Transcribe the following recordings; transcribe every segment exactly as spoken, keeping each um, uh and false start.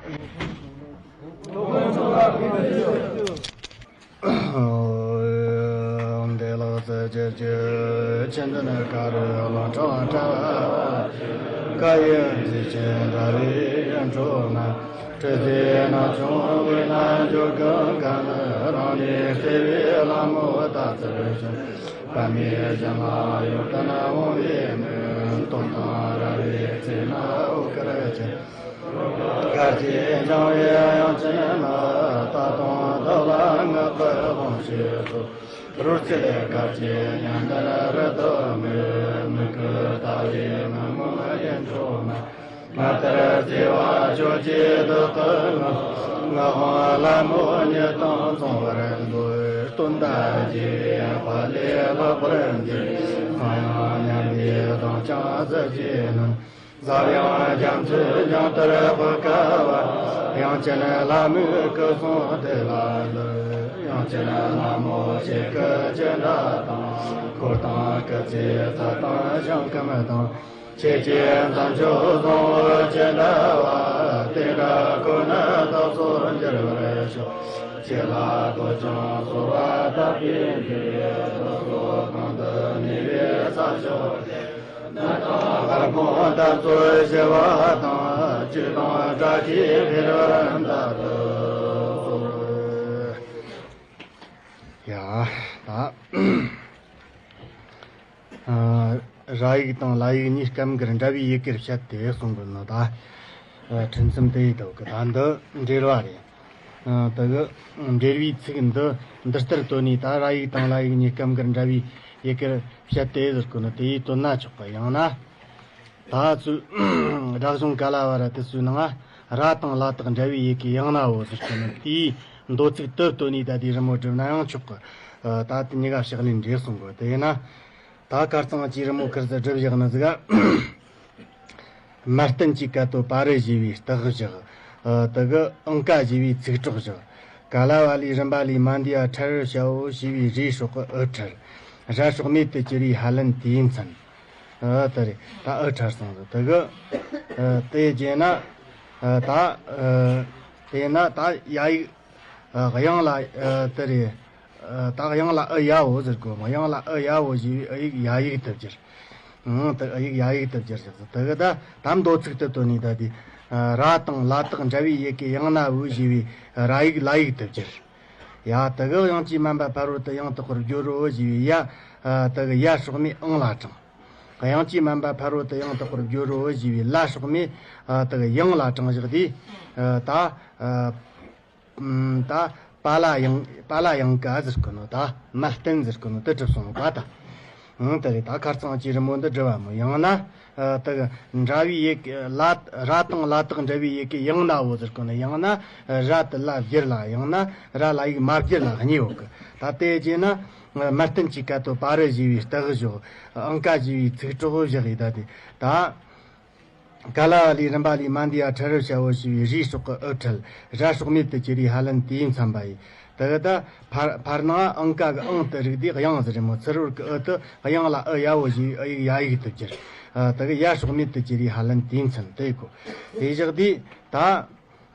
འདི་ལགས་སུ་ཅི་བཅུ་ཆེན་འཛིན་ཀ་རུ་ལོ་འཕྲང་བྲལ་བ། བཀའ་ཡི་མཛེས་ཆེན་དྲ་བའི་འཕྲོ་མ། སྤྲུལ་པའི་ནག་ཆུང་བས་ན་འཇོ་གང་ག་ནི་རང་ལས་བརྩེ་བའི་ལྷ་མོ་ལྟ་ཚུལ་བྱུང་། པདྨའི་ཞལ་ལ་ཡོན་ཏན་འོང་བའི་མོད། སྟོན་དང་ར་བའི་རྩེ་ན་འོད་དཀར་ཅན། དཀར་གྱི་འཕྱང་བའི་དབྱངས་ཅན་མ། རྟ་དང་བདག་ལ་བསྔགས་པའི་དབང་ཕྱུག་སོགས། རོལ་རྩེད་དཀར་གྱི་ཉམས་ལྡན་རི་དྭགས་མོས། མི་བསྐྱོད་ལྟ་བའི་མི་མངོན་ཡིད་འཕྲོག་མ། ང་ལྟར་བརྩེ་བ་སྤྱོད་ཀྱི་བདག་གི་ངག་ངག་དབང་ལྷ་མོ་ཉིད་དང་མཚུངས་པར་མཛོད། སྟོན་ཟླ་རྒྱས་པའི་དཔལ་ལས་ལྷག་པར་མཛེས། གང་ཡང་མཉམ་པའི་གདངས་ཀྱང་ཟིལ་གྱིས་གནོན། ཟབ་ཡངས་རྒྱ་མཚོའི་རྒྱང་ལྟར་འཕགས་དཀའ་བ། དབྱངས་ཅན་ལྷ་མོའི་སྐུ་གསུང་ཐུགས་ལ་གསོལ། དབྱངས་ཅན་ལྷ་མོ་ཁྱེད་སྐུ་ཅི་འདྲ་དང་། འཁོར་དང་སྐུ་ཚེའི་རྩལ་དང་ཞིང་ཁམས་དང་། ཁྱེད་ཀྱི་མཚན་མཆོག་བཟང་པོ་ཅི་འདྲ་བ། དེ་འདྲ་ཀུན་ནས་བདག་སོགས་འགྱུར་བར་ཤོག། ཁྱེད་ལ་བསྟོད་ཅིང་གསོལ་བ་བཏབ་པའི་མཐུས། བདག་སོགས་གང་དུ་གནས་པའི་ས་ཕྱོགས་དེར། གནོད་དང་སྐར་ཁུང་འདབ་རྫོགས་ཞི་བ་དང་། བཅུད་དང་བཀྲ་ཤིས་འཕེལ་བར་བདག་ཏུ་གསོལ། ཡ། ད། ཨ། ར་ཡིག་དང་ལ་ཡིག་གཉིས་སྐབས་འགར་འདྲ་བའི་ཡི་གེར་བཤད་དེ་གསུང་གི་ནོ་ད། ཨ། ཕྲེང་མཚམས་དེ་ཡི་འདུག་གི། ད་འདི་འགྲེལ་བ་རེད། ཨ། དེ་གི་འགྲེལ་བའི་ཚིག་འདི་འདི་ལྟར་བཏོན་ནས། ད་ར་ཡིག་དང་ལ་ཡིག་གཉིས་སྐབས་འགར་འདྲ་བའི་ཡི་གེར་བཤད་དེ་ཟེར་གོ་ནི་དེ་ཡིས་དོན་ན་ཆོག་གི། ཡང་ན། ད་ཚུ་སྒྲ་གཞུང་ག་ལ་བ་ར་དེ་ཚོའི་ནང་ང་། ར་དང་ལ་དག་འདྲ་བའི་ཡི་གེ་ཡང་ནའོ་ཟེར་གོ་ནི་དེའི་མདོ་ཚིག་དེ་བཏོན་ནས་ད་དེའི་རི་མོ་བསྒྲུབས་ན་ཡང་ཆོག་གི། ཨ། ད་དེ་གཉིས་ཀ་ཕྱག་ལེན་འགྲིག་གསུང་གོ། དེ་ཡིན་ན། ད་ཁར་ཚང་གཅིག་རི་མོ་ཁིར་ཟིག་བསྒྲུབས་བཞག་ནི་ཟིག་ག་མལ་སྟན་གྱི་སྐད་དོད་པ་རི་ཞེས་པའི་རྟགས་བཞག། ཨ། དེ་གི་ཨང་ཀ་ཞེས་པའི་ཚིག་གྲོགས་བཞག། ག་ལ་བ་ལས་རིམ་པ་ལས་མ་འདས་པ་ཕྲལ་བྱའོ་ཞེས་པའི་རིའི་སྲོག་གི་འུ་ཕྲལ། ར་སྲོག་མེད་དུ་གྱུར་པའི་ཧ་ལན་དེའི་མཚན། ཨ། དེ་རེད། ད་འུ་ཕྲལ་སོང་ཟིག། དེ་གི། ཨ། དེ་བྱས་ན། ཨ། ད། ཨ། དེས་ན་ད་ཡ་ཡིག། ཨ། དབྱངས་ལ། ཨ། དེ་རེད། ཨ། ད་དབྱངས་ལ་འུ་ཡའོ་ཟེར་གོ། དབྱངས་ལ་འུ་ཡའོ་ཞེས་པའི་འུ་ཡིག་ཡ་ཡིག་ཏུ་བསྒྱུར། ཨང་། དེ་འུ་ཡིག་ཡ་ཡིག་ཏུ་བསྒྱུར་ཞིག་ཟེར། དེ་གི་ད་ད་མདོ་ཚིག་ཏུ་བཏོན་ནས་ད་དེ། ཨ། ར་དང་ལ་དག་འདྲ་བའི་ཡི་གེ་ཡང་ན་འུ་ཞེས་པའི་ར་ཡིག་ལ་ཡིག་ཏུ་བསྒྱུར། ཡ། དེ་གི་དབྱངས་ཀྱིས་དམན་པ་ཕ་རོལ་ཏུ་ཡང་དག་པར་བསྒྱུར་རོ་ཞེས་པའི་ཡ། ཨ། དེ་གི་ཡ་སྲོག་མེད་ཨང་ལ་དྲངས། དབྱངས་ཀྱིས་དམན་པ་ཕ་རོལ་ཏུ་ཡང་དག་པར་བསྒྱུར་རོ་ཞེས་པའི་ལ་སྲོག་མེད། ཨ། དེ་གི་ཡང་ལ་དྲངས་བཞག་དུས། ཨ། ད། ཨ། ཨམ། ད་པ་ལ་ཡང་། པ་ལ་ཡང་ཀ་ཟེར་གོ་ནོ། ད་མལ་སྟན་ཟེར་གོ་ནོ་དེ་གྲུབ་སོང་བ་ད། ཨང་། དེ་རེད། ད་ཁར་ཚང་གཅིག་རི་མོ་འདི་བསྒྲུབས་པ་མོ། ཡང་ན། ཨ། དེ་གི་འདྲ་བའི་ཡི་གེ་ལ། ར་དང་ལ་དག་འདྲ་བའི་ཡི་གེ་ཡང་ནའོ་ཟེར་གོ་ནོ། ཡང་ན་ར་དེ་ལ་བསྒྱུར་ལ། ཡང་ན་ར་ལ་ཡིག་མ་བསྒྱུར་ལ་གཉིས་ཡོད་གི། ད་དེ་བྱས་ན། མལ་སྟན་གྱི་སྐད་དོད་པ་རི་ཞེས་པའི་རྟགས་བཞག། ཨང་ཀ་ཞེས་པའི་ཚིག་གྲོགས་བཞག་ཡི་ད་དེ་ད། ག་ལ་བ་ལས་རིམ་པ་ལས་མ་འདས་པ་ཕྲལ་བྱའོ་ཞེས་པའི་རིའི་སྲོག་གི་འུ་ཕྲལ། ར་སྲོག་མེད་དུ་གྱུར་པའི་ཧ་ལན་དེའི་མཚན་པ་ཡིན། དེ་གི་ད་ཕར་ཕར་ནང་ཨང་ཀ་གི་ཨང་དེ་རིགས་དེ་དབྱངས་ཟེར་རེད་མོ། ཚུར་བོར་གི་འུ་དེ་དབྱངས་ལ་འུ་ཡའོ་ཞེས་པའི་འུ་ཡིག་ཡ་ཡིག་ཏུ་བསྒྱུར། ཨ། དེ་གི་ཡ་སྲོག་མེད་དུ་གྱུར་པའི་ཧ་ལན་དེའི་མཚན་དེ་གོ། དེ་བཞག་དུས་ད།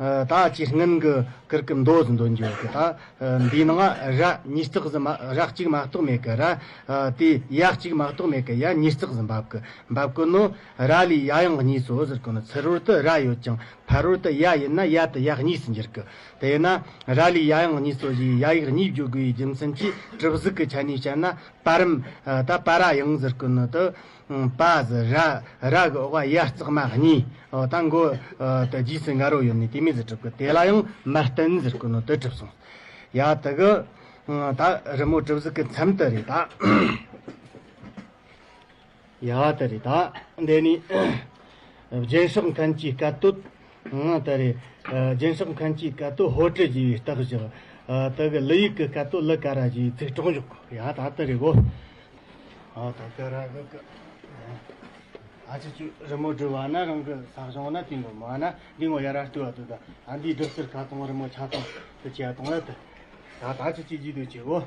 ཨ། ད་ཅི་སྔོན་གི་ཀིར་གི་མདོ་ཟིག་འདོན་རྒྱུ་ཡོད་གི། ད། ཨ། འདིའི་ནང་ར་གཉིས་བརྩེགས་ཟིག་མ། ར་གཅིག་མ་གཏོགས་མེད་གི། ར། ཨ། དེ་ཡ་གཅིག་མ་གཏོགས་མེད་གི། ཡ་གཉིས་བརྩེགས་ཟིག་འབབ་གི། འབབ་གི་ནོ། ར་ལས་ཡ་དབྱངས་གཉིས་སོ་ཟེར་གོ་ནོ། ཚུར་བོར་དུ་ར་ཡོད་ཅིང་ཕར་བོར་དུ་ཡ་ཡིན་ན་ཡ་དེ་ཡ་གཉིས་སུ་འགྱུར་གི། དེས་ན་ར་ལས་ཡ་དབྱངས་གཉིས་སོ་ཞེས་ཡ་ཡིག་གཉིས་བརྗོད་དགོས་པའི་རྒྱུ་མཚན་གྱིས་གྲུབ་གཟུགས་ཀྱི་ཆ་ནས་བཤད་ན། པ་རམ། ཨ། ད་པ་ར་ཡང་ཟེར་གོ་ནོ་དེ། པ་ཟེར་ར། ར་གི་འོག་ཡ་བརྩེགས་མ་གཉིས། འོ། ད་མགོ། ཨ། ད་རྗེས་སུ་ང་རོ་ཡོད་ནི་དེ་མོ་ཟིག་གྲུབ་གི། དེ་ལ་ཡང་མལ་སྟན་ཟེར་གོ་ནོ་དེ་གྲུབ་སོང་། ཡ། དེ་གི། ཨ། ད་རི་མོ་གྲུབ་གཟུགས་ཀྱི་མཚམས་དེ་རེད་ད། ཡ། དེ་རེད་ད། འདི་ནི་རྒྱན་སྲེག་མཁན་གྱི་སྐད་དོད། ཨང་། དེ་རེད། ཨ། རྒྱན་སྲེག་མཁན་གྱི་སྐད་དོད་ཧོ་ཀྲི་ཞེས་པའི་རྟགས་བཞག། ཨ། དེ་གི་ལི་ཡིག་གི་སྐད་དོད་ལི་ཀ་ར་ཞེས་པའི་ཚིག་གྲོགས་འཇོག་གི། ཡ། ད་དེ་རེད་གོ། ཨ། ད་ཀ་ར་གི་ཀ། ཨ། ཅི་ཅི་རི་མོ་བྲིས་པ་ན་རང་གི་ས་ཞིང་ན་དེ་ངོ་མ་ན་འདི་ངོ་ཡ་ར་ལྟོས་པ་དུ་ད། ཨ། འདིའི་སྒྲུབ་ཚུལ་ཁ་གཏོང་། རི་མོ་ཆ་གཏོང་དུ་བྱས་གཏོང་ལ་དུ། ད་ད་ཅི་ཅི་ཅི་དུ་བྱེད་གོ།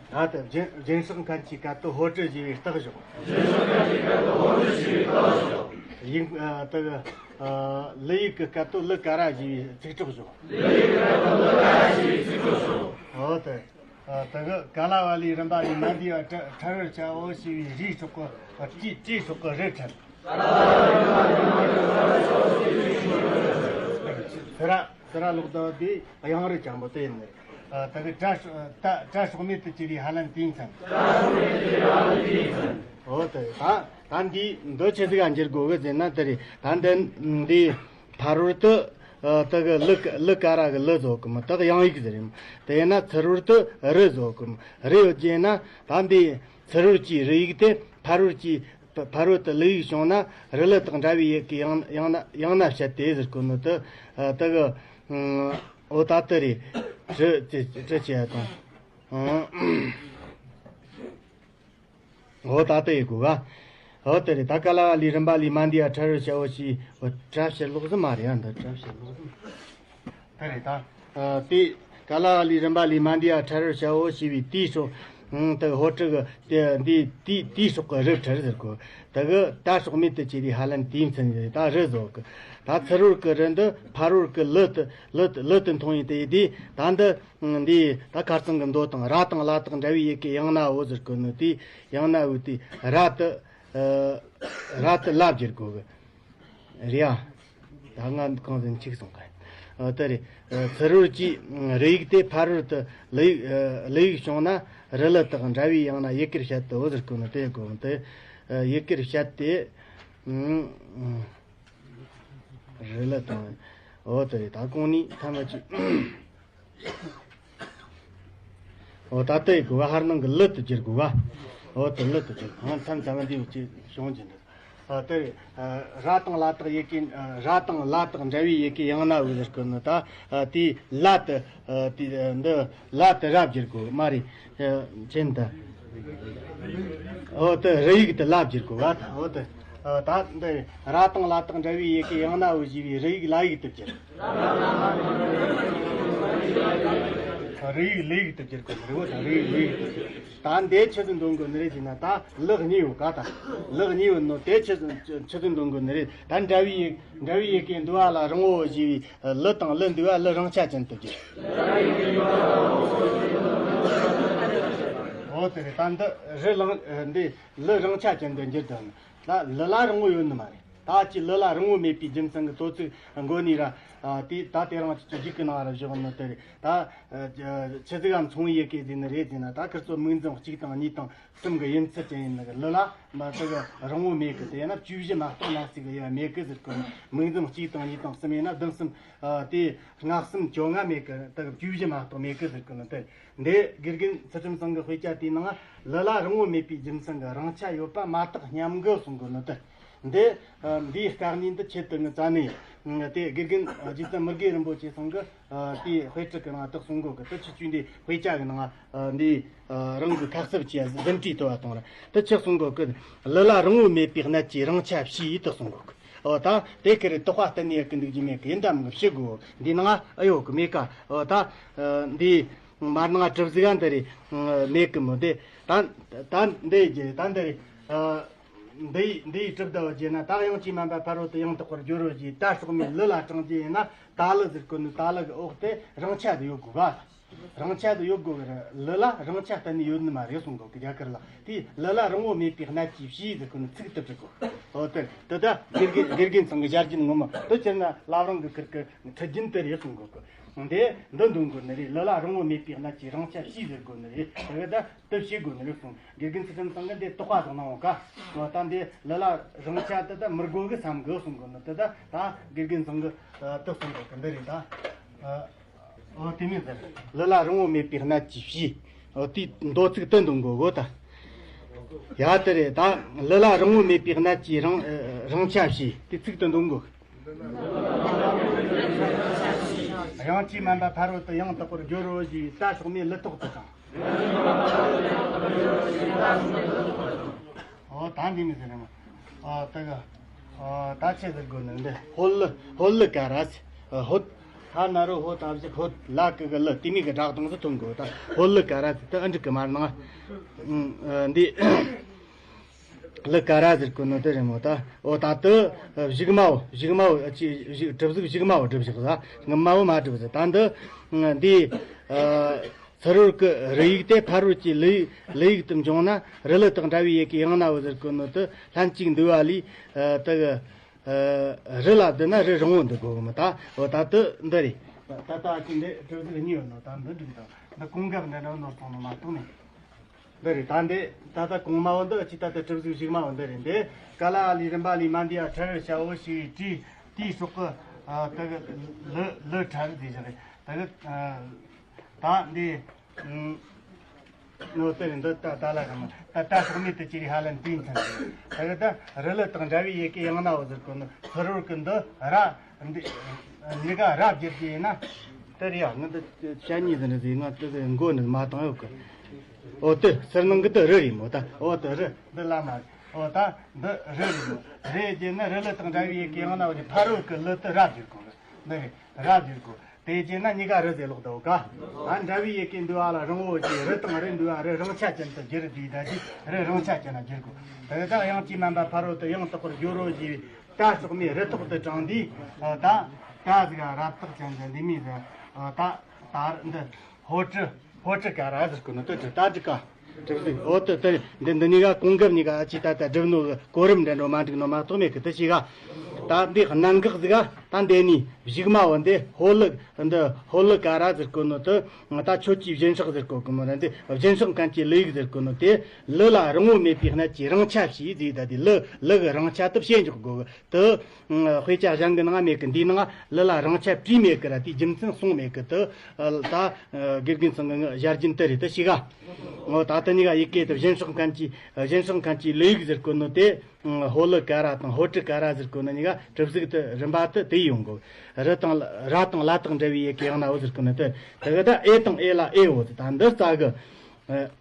ད་དུ་རྒྱན་རྒྱན་སྲེག་མཁན་གྱི་སྐད་དོད་ཧོ་ཀྲི་ཞེས་པའི་རྟགས་བཞག། རྒྱན་སྲེག་མཁན་གྱི་སྐད་དོད་ཧོ་ཀྲི་ཞེས་པའི་རྟགས་བཞག། ཡིག་ཨ། དུ། ཨ། ལི་ཡིག་གི་སྐད་དོད་ལི་ཀ་ར་ཞེས་པའི་ཚིག་གྲོགས་བཞག་ལི་ཡིག་གི་སྐད་དོད་ལི་ཀ་ར་ཞེས་པའི་ཚིག་གྲོགས་བཞག་འོ་དེ། ཨ། དེ་གི་ག་ལ་བ་ལའི་རིམ་པ་ལས་མ་འདས་པ་ཕྲ་ཕྲ་རོལ་ཆ་འོ་ཞེས་པའི་རིའི་སྲོག་གི་ཨ། ཏྲའི་ཏྲའི་སྲོག་གི་རི་ཕྲལ། ཕྲ་ར་ཕྲ་ར་ལོག་ལྟ་བ་དེ་དབྱངས་རི་ཅན་པོ་དེ་ཡིན་ནི་རེད། ཨ། དེ་གི་སྒྲ་སྲོག་ད་སྒྲ་སྲོག་མེད་དུ་གྱུར་པའི་ཧ་ལན་དེའི་མཚན། འོ་དེ་རེད། ད་ད་འདི་འདི་ཆི་ཟིག་ག་འགྱུར་དགོས་གི་ཟེར་ན་དེ་རེད། ད་འདི་འདི་ཕ་རོལ་དུ་ཨ། དེ་གི་ལི་ལི་ཀ་ར་གི་ལི་བཟོ་གི་མོ། དེ་གི་དབྱངས་ཡིག་ཟེར་རེད་མོ། དེ་ཡིན་ན་ཚུ་རོལ་དུ་རི་བཟོ་གི་མོ། རི་ཡོད་རྒྱུ་ཡིན་ན་ད་འདི་ཚུ་རོལ་གྱི་རི་ཡིག་དེ་ཕ་རོལ་གྱི་ཕ་ཕ་རོལ་དུ་ལི་ཡིག་བྱུང་ན་རི་ལི་དང་འདྲ་བའི་ཡི་གེ་ཡང་ཡང་ན་ཡང་ན་བཤད་དེ་ཟེར་གོ་ནོ་དེ། ཨ། དེ་གི་ཨ། འོ་ད་དེ་རེད། རི་དེ་རི་བྱས་དང་། ཨ། འོ་ད་དེ་ཡི་གོ་ག་འོ་དེ་རེད། ད་ག་ལ་བ་ལའི་རིམ་པ་ལས་མ་འདས་པ་ཕྲ་རོལ་ཆ་འོ་ཞེས་པའི་སྒྲ་ཕྱིར་ལོག་ཟིག་མ་རེད། ཨ། འདི་སྒྲ་ཕྱིར་ལོག་ཟིག་མ་རེད། ད་རེད་ད། ཨ། དེ་ག་ལ་བ་ལའི་རིམ་པ་ལས་མ་འདས་པ་ཕྲ་རོལ་ཆ་འོ་ཞེས་པའི་དེའི་སྲོག་ཨང་། དེ་ཧོ་ཀྲི་གི་དེ་འདི་དེའི་དེའི་སྲོག་གི་རི་ཕྲལ་ཟེར་གོ། དེ་གི་ད་སྲོག་མེད་དུ་གྱུར་པའི་ཧ་ལན་དེའི་མཚན་ཟེར། ད་རི་བཟོ་གི། ད་ཚུ་རོལ་གི་རི་འདི་ཕ་རོལ་གི་ལི་དེ་ལི་དེ་ལི་དེ་མཐོང་ཡིན་དེ་ཡི་དེ། ད་འདི་འདི་ད་ཁ་རྩང་གི་མདོ་དང་ར་དང་ལ་དང་འདྲ་བའི་ཡི་གེ་ཡང་ན་འོ་ཟེར་གོ་ནོ་དེ། ཡང་ན་འོ་དེ་ར་དེ་ཨ། ར་དེ་ལ་བསྒྱུར་དགོས་གི་རེད་ཡ། ད་ང་གང་ཟིན་འཆུག་སོང་གི། ཨ། དེ་རེད། ཨ། ཚུ་རོལ་གྱི་རི་ཡིག་དེ་ཕ་རོལ་དུ་ལི་ཡིག་ཨ། ལི་ཡིག་བྱུང་ན་རི་ལི་དང་འདྲ་བའི་ཡང་ན་ཡི་གེར་བཤད་དུ་འོ་ཟེར་གོ་ནོ་དེ་གོ་དེ། ཨ། ཡི་གེར་བཤད་དེ། ཨ། རི་ལི་དང་། འོ་དེ་རེད། ད་གོང་ནས་ཐ་མ་གཅིག་འོ་ད་ལྟའི་དགུ་བ་ཧར་ནང་གི་ལི་དུ་བསྒྱུར་དགོས་པ། འོ་དེ་ལི་དུ་བསྒྱུར། ཧང་མཚམས་ཙམ་འདི་ཅི་བྱུང་གི་འདུག་ཨ། དེ་རེད། ཨ། ར་དང་ལ་དག་ཡི་གེ་ཨ། ར་དང་ལ་དག་འདྲ་བའི་ཡི་གེ་ཡང་ན་འོ་ཟེར་གོ་ནོ་ད། ཨ། དེའི་ལ་དེ། ཨ། དེ་འདི་ལ་དེ་ར་བསྒྱུར་དགོས་མ་རེད། ཨ། ཅན་ད། འོ་དེ་རི་ཡིག་དེ་ལ་བསྒྱུར་དགོས་པ། འོ་དེ། ཨ། ད་འདི་ར་དང་ལ་དག་འདྲ་བའི་ཡི་གེ་ཡང་ན་འོ་ཞེས་པའི་རི་ཡིག་ལ་ཡིག་དེ་བསྒྱུར། རི་ཡིག་ལི་ཡིག་ཏུ་བསྒྱུར་དགོས་ནི་རེད་བོ། ད་རི་ཡིག་ལི་ཡིག་ཏུ་བསྒྱུར། ད་འདི་ཆི་ཟིག་འདོན་དགོས་ནི་རེད་ཟེར་ན། ད་ལི་གཉིས་ཡོད་ག་ད་ལི་གཉིས་ཡོད་ནོ་དེ་ཆི་ཟིག་ཆི་ཟིག་འདོན་དགོས་ནི་རེད། ད་འདྲ་བའི་ཡི་འདྲ་བའི་ཡི་གེ་འདུལ་བ་ལ་རིང་བོ་ཞེས་པའི་ལི་དང་ལི་འདུལ་བ་ལི་རིང་ཆ་ཅན་དུ་བསྒྱུར། འོ་དེ་རེད། ད་འདི་རི་ལང་འདི་ལི་རིང་ཆ་ཅན་དུ་བསྒྱུར་དང་། ད་ལི་ལ་རིང་བོ་ཡོད་ནི་མ་རེད། ད་ཅི་ལི་ལ་རིང་བོ་མེད་པའི་རྒྱུ་མཚན་གྱི་དོ་ཚིག་མགོ་ནས་ར། ཨ། དེ་ད་དེ་རང་ཅིག་གི་རྒྱུད་ཀྱི་ནང་ར་བཞག་ནི་དེ་རེད། ད་ཨ། ཆི་ཟིག་གམ་མཚུངས་ཡི་གེ་ཟེར་ནི་རེད་ཟེར་ན། ད་ཁིར་ཚོ་མིང་རྫོང་གཅིག་དང་གཉིས་དང་གསུམ་གྱི་ཡིན་ཚུལ་ཅན་ཡིན་ནི་གི་ལི་ལ་མ་དེ་གི་རིང་བོ་མེད་གི། དེ་ཡིན་ན་བཅུ་བཞི་མ་གཏོགས་ནང་གཅིག་གི་ཡ་མེད་གི་ཟེར་གོ་ནི། མིང་རྫོང་གཅིག་དང་གཉིས་དང་གསུམ་ཡིན་ན་བདུན་གསུམ། ཨ། དེ་ལྔ་གསུམ་བཅོ་ལྔ་མེད་གི། དེ་གི་བཅུ་བཞི་མ་གཏོགས་མེད་གི་ཟེར་གོ་ནི་དེ། འདི་དགེ་རྒན་ཚུལ་ཁྲིམས་ཚང་གི་དཔེ་ཆ་དེའི་ནང་ལི་ལ་རིང་བོ་མེད་པའི་རྒྱུ་མཚན་གྱི་རིང་ཆ་ཡོད་པ་མ་ཐག་སྙམ་གི་གསུང་གི་ནི་དེ། འདི་འདིའི་དཀའ་གནད་འདི་ཆེད་དུ་ངི་རྩ་ནས་དེ་དགེ་རྒན་རྗེ་བཙུན་མི་དགེ་རིན་པོ་ཆེ་ཚང་གི་དེའི་དཔེ་ཁྲིད་ཀྱི་ནང་དག་གསུང་གོ་གི། དེ་ཆི་ཆུ་འདི་དཔེ་ཆ་གི་ནང་འདི་རང་གི་ཁ་གསབ་ཀྱི་འཛིན་གྲྭའི་དུ་བ་དང་ར་དེ་ཆི་གསུང་གོ་གི། ལི་ལ་རིང་བོ་མེད་པའི་གནད་ཀྱིས་རིང་ཆ་ཕྱིས་དག་གསུང་གོ་གི། ཨོ་ད་དེ་ཁེ་རེ་དོགས་པ་གཏན་ནས་ཡོད་གི་འདུག་རྒྱུ་མེད་གི། ཡིན་དམ་གི་ཕྱི་དགོས། འདི་ནང་ཨ་ཡོད་གི་མེད་ཀ། ཨོ་ད་འདི་མར་ནང་གྲུབ་ཟིག་ག་འདི་རེད་མེད་གི་མོ། འདི་ད་ད་འདི་རྒྱུ་ད་འདི་རེད། འདི་འདིའི་གྲུབ་ཟླ་བ་བརྗེས་ན། ད་དབྱངས་ཀྱིས་སྨན་པ་ཕ་རོལ་ཏུ་ཡང་དག་པར་སྦྱོར་རོ་ཞེས་ད་སྲོག་མེད་ལི་ལ་དྲངས་རྒྱུ་ཡིན་ན། ད་ལི་ཟེར་གོ་ནི་ད་ལི་གི་འོག་དེ་རིང་ཆ་དེ་ཡོད་དགོས་ག། རིང་ཆ་དེ་ཡོད་དགོས་གི་རེད། ལི་ལ་རིང་ཆ་གཏན་ནས་ཡོད་ནི་མ་རེད་གསུང་གོ་གི། རྒྱ་གར་ལ་དེ་ལི་ལ་རིང་བོ་མེད་པའི་གནད་ཀྱིས་ཕྱིས་ཟེར་གོ་ནི་ཚིག་དེ་བྲི་གོ། འོ་དེ་དེ་ད་དགེ་རྒན་དགེ་རྒན་ཚང་གི་ཞལ་རྒྱུན་ངོ་མ་དེ་ཁྱེར་ན་བླ་བྲང་གི་ཁུར་གི་ཁྲིད་རྒྱུན་དེ་རེད་གསུང་གོ་གི། འདི་འདི་འདོན་དགོས་ནི་རེད། ལི་ལ་རིང་བོ་མེད་པའི་གནད་ཀྱིས་རིང་ཆ་ཕྱིས་ཟེར་དགོས་ནི་རེད། དེ་གི་ད་དེ་བྱེད་དགོས་ནི་རེད་གསུང་། དགེ་རྒན་ཚུལ་ཁྲིམས་ཚང་གི་འདི་དོགས་པ་བཟུང་ན་འོང་ཀ། ད་འདི་ལི་ལ་རིང་ཆ་དེ་ད་མི་དགོས་གི་བསམ་གི་གསུང་གོ་ནི་དེ་ད་ད་དགེ་རྒན་ཚང་གི་དེ་གསུང་གོ་གི་འདི་རེད་ད། ཨོ་དེ་མིན་ཟེར། ལི་ལ་རིང་བོ་མེད་པའི་གནད་ཀྱིས་ཕྱིས། ཨོ་དེའི་མདོ་ཚིག་དེ་འདོན་དགོས་གོ་ད། ཡ་དེ་རེད་ད། ལི་ལ་རིང་བོ་མེད་པའི་གནད་ཀྱིས་རིང་རིང་ཆ་ཕྱིས། དེ་ཚིག་དེ་འདོན་དགོས། དབྱངས་ཀྱིས་སྨན་པ་ཕ་རོལ་ཏུ་ཡང་དག་པར་སྦྱོར་རོ་ཞེས་ད་སྲོག་མེད་ལི་ཐོག་ཏུ་དྲངས། ཨོ་ད་འདི་མི་ཟེར་ནས་མ། ཨོ་ད་ག་ཨོ་ད་ཆི་ཟེར་དགོས་ནི་འདི། ཧོ་ལི་ཧོ་ལི་ཀ་ར་ཟེར། ཧོད། ཧ་ན་རོ་ཧོ་ད་བཞི་ཧོད། ལ་ཀི་གི་ལི། དེ་མིག་གི་སྒྲ་གདངས་སུ་ཐོན་དགོས། ད་ཧོ་ལི་ཀ་ར་ཟེར། ད་ཨ་འགྲིག་གི་མ་རེད་ནང་། ཨ་འདི། ལི་ཀ་ར་ཟེར་གོ་ནོ་དེ་རེད་མོ། ད་འོ་ད་དུ་གཞུག་མའོ། གཞུག་མའོ་ཨ་ཅི་གཞུག་གྲུབ་གཟུགས་གཞུག་མའོ་གྲུབ་བཞག་ཟ། སྔ་མའོ་མ་གྲུབ་ཟ། ད་འདི་འདི་ཚུ་རོལ་གི་རུ་ཡིག་དེ་ཕ་རོལ་གྱི་ལི་ཡིག་ལི་ཡིག་ཏུ་འབྱུང་ན་རུ་ལི་དང་འདྲ་བའི་ཡི་གེ་ཡང་ནའོ་ཟེར་གོ་ནོ་དུ་ལྷན་ཅིག་འདུས་པ་ལས་དུ་རུ་ལ་བསྡུ་ན་རུ་རིང་བོ་འདུ་དགོས་གི་མི་ད། འོ་ད་དུ་འདི་རེད། ད་ད་ཅི་འདི་གྲུབ་གཟུགས་གཉིས་ཡོད་ནོ། ད་འདི་འགྲིག་དང་འདི་གོང་འགབ་འདི་འདྲ་ནོར་སོང་ནོ་མ་གཏོགས་ནས། འདི་རེད། ད་འདི་ད་ལྟ་གོང་མ་བོ་འདི་ཅི་ད་ལྟ་གྲུབ་གཟུགས་གཞུག་མ་བོ་འདི་རེད། འདི་ཀ་ལ་ཨ་ལི་རིམ་པ་ལི་མ་འདི་ཡ་ཁྲ་རུ་བྱ་བོ་ཞིག་གི་དྲིས་དེའི་སྲོག་གི་ཨ་དེ་གི་ལི་ལི་ཁྲ་རུ་དེ་བཞག་རེད། དེ་གི་ཨ་ད་འདི་ཨ་ནོ་དེ་རེད། འདི་ད་ད་ལ་ག་མ་ད་ད་སོག་མེད་དུ་ཅི་རི་ཧ་ལན་དེའི་མཚན་དེ་གི་ད་རི་ལི་དང་འདྲ་བའི་ཡི་གེ་ཡང་ན་བོ་ཟེར་གོ་ནི་ཚུ་རོལ་གི་འདི་ར་འདི་གཉིས་ཀ་ར་བསྒྱུར་གྱི་ཡིན་ན། དེ་རེད་ཡ། ང་འདི་བཤད་ཉེས་ཟིན་རེད་ཟེར། ང་དེ་གི་མགོ་ནི་མ་བཏང་ཡོད་གི། འོ་དེ་ཟུར་ནང་གི་དེ་རི་རེད་མོ། ད་འོ་དེ་རི་འདི་ལ་མ་རེད། འོ་ད་འདི་རི་རེད་མོ། རི་རྗེས་ནི་རི་ལི་དང་འདྲ་བའི་ཡི་གེ་ཡང་ན་འོ་དེ་ཕ་རོལ་གི་ལི་དེ་ར་བསྒྱུར་གོ་གི། འདི་རེད་ར་བསྒྱུར་གོ། དེ་རྗེས་ན་གཉིས་ཀ་རི་ཟེར་ལོག་ད་འོ་ག། ཨ་འདྲ་བའི་ཡི་གེ་འདུས་པ་ལ་རིང་བོ་ཞེས་རི་དང་རི་འདུས་པ་རི་རིང་ཆ་ཅན་དུ་བསྒྱུར་དུས་ད་ཅི་རི་རིང་ཆ་ཅན་ལ་བསྒྱུར་གོ། དེ་དག་དབྱངས་ཀྱིས་མནན་པ་ཕ་རོལ་ཏུ་ཡང་དག་པར་སྦྱོར་རོ་ཞེས་པའི་ད་སོག་མའི་རི་ཐོག་ཏུ་དྲངས་དུས་ད་ད་ཟིག་རབ་རྟགས་ཅན་དུ་འདི་མིན་ཟེར། ད་ད་འདི་ཧོ་ཀྲི་ཧོ་ཀྲི་ཀ་ར་ཟེར་གོ་ནི་དེ་ཀྲི་ད་ཀྲི་ཀ་གྲུབ་གཟུགས། འོ་དེ་དེ་འདི་འདི་གཉིས་ཀ་གོང་འགབ་གཉིས་ཀ་ཅི་ད་ལྟ་གྲུབ་ནོ་གི་གོ་རིམ་འདྲ་འགྲོ་མ་འགྲིག་ནོ་མ་གཏོགས་མེད་གི། དེ་ཞིག་ག་ད་འདི་གནད་འགག་ཟིག་ག་ད་འདི་ནི་གཞུག་མ་བོ་འདི་ཧོ་ལི་འདི་ཧོ་ལི་ཀ་ར་ཟེར་གོ་ནོ་དེ་ད་ཁྱོད་ཀྱིས་བཞིན་སྲེག་ཟེར་གོ་གི་མོ་ར། འདི་བཞིན་སྲེག་མཁན་གྱི་ལི་ཡིག་ཟེར་གོ་ནོ་དེ་ལི་ལ་རིང་བོ་མེད་པའི་གནད་ཀྱིས་རིང་ཆ་བྱས་ཟིག་ད་དེ་ལི་ལི་གི་རིང་ཆ་དེ་བཤད་འཇོག་དགོས་གི། དེ་དཔེ་ཆ་གཞན་གི་ནང་མེད་གི། འདིའི་ནང་ལི་ལ་རིང་ཆ་བྲིས་མེད་གི་ར། དེའི་རྒྱུ་མཚན་གསུངས་མེད་གི། དེ་ད་དགེ་རྒན་ཚང་གི་ང་ཞར་རྒྱུན་དེ་རེད། དེ་ཞིག་ག་འོ་ད་དེ་གཉིས་ཀ་ཡི་གེ་དེ་བཞིན་སྲེག་མཁན་གྱི་བཞིན་སྲེག་མཁན་གྱི་ལི་ཡིག་ཟེར་གོ་ནོ་དེ་ཧོ་ལི་ཀ་ར་དང་ཧོ་ཀྲི་ཀ་ར་ཟེར་གོ་ནོ་གཉིས་ཀ་གྲུབ་གཟུགས་དེ་རིམ་པ་དེ་དེ་ཡོང་གོ། རི་དང་ར་དང་ལ་དང་འདྲ་བའི་ཡི་གེ་ཡང་ན་འོ་ཟེར་གོ་ནོ་དེ་དེ་གི་ད་ཨེ་དང་ཨེ་ལ་ཨེ་འོ་ཟེར། ད་འདི་རྩ་གི་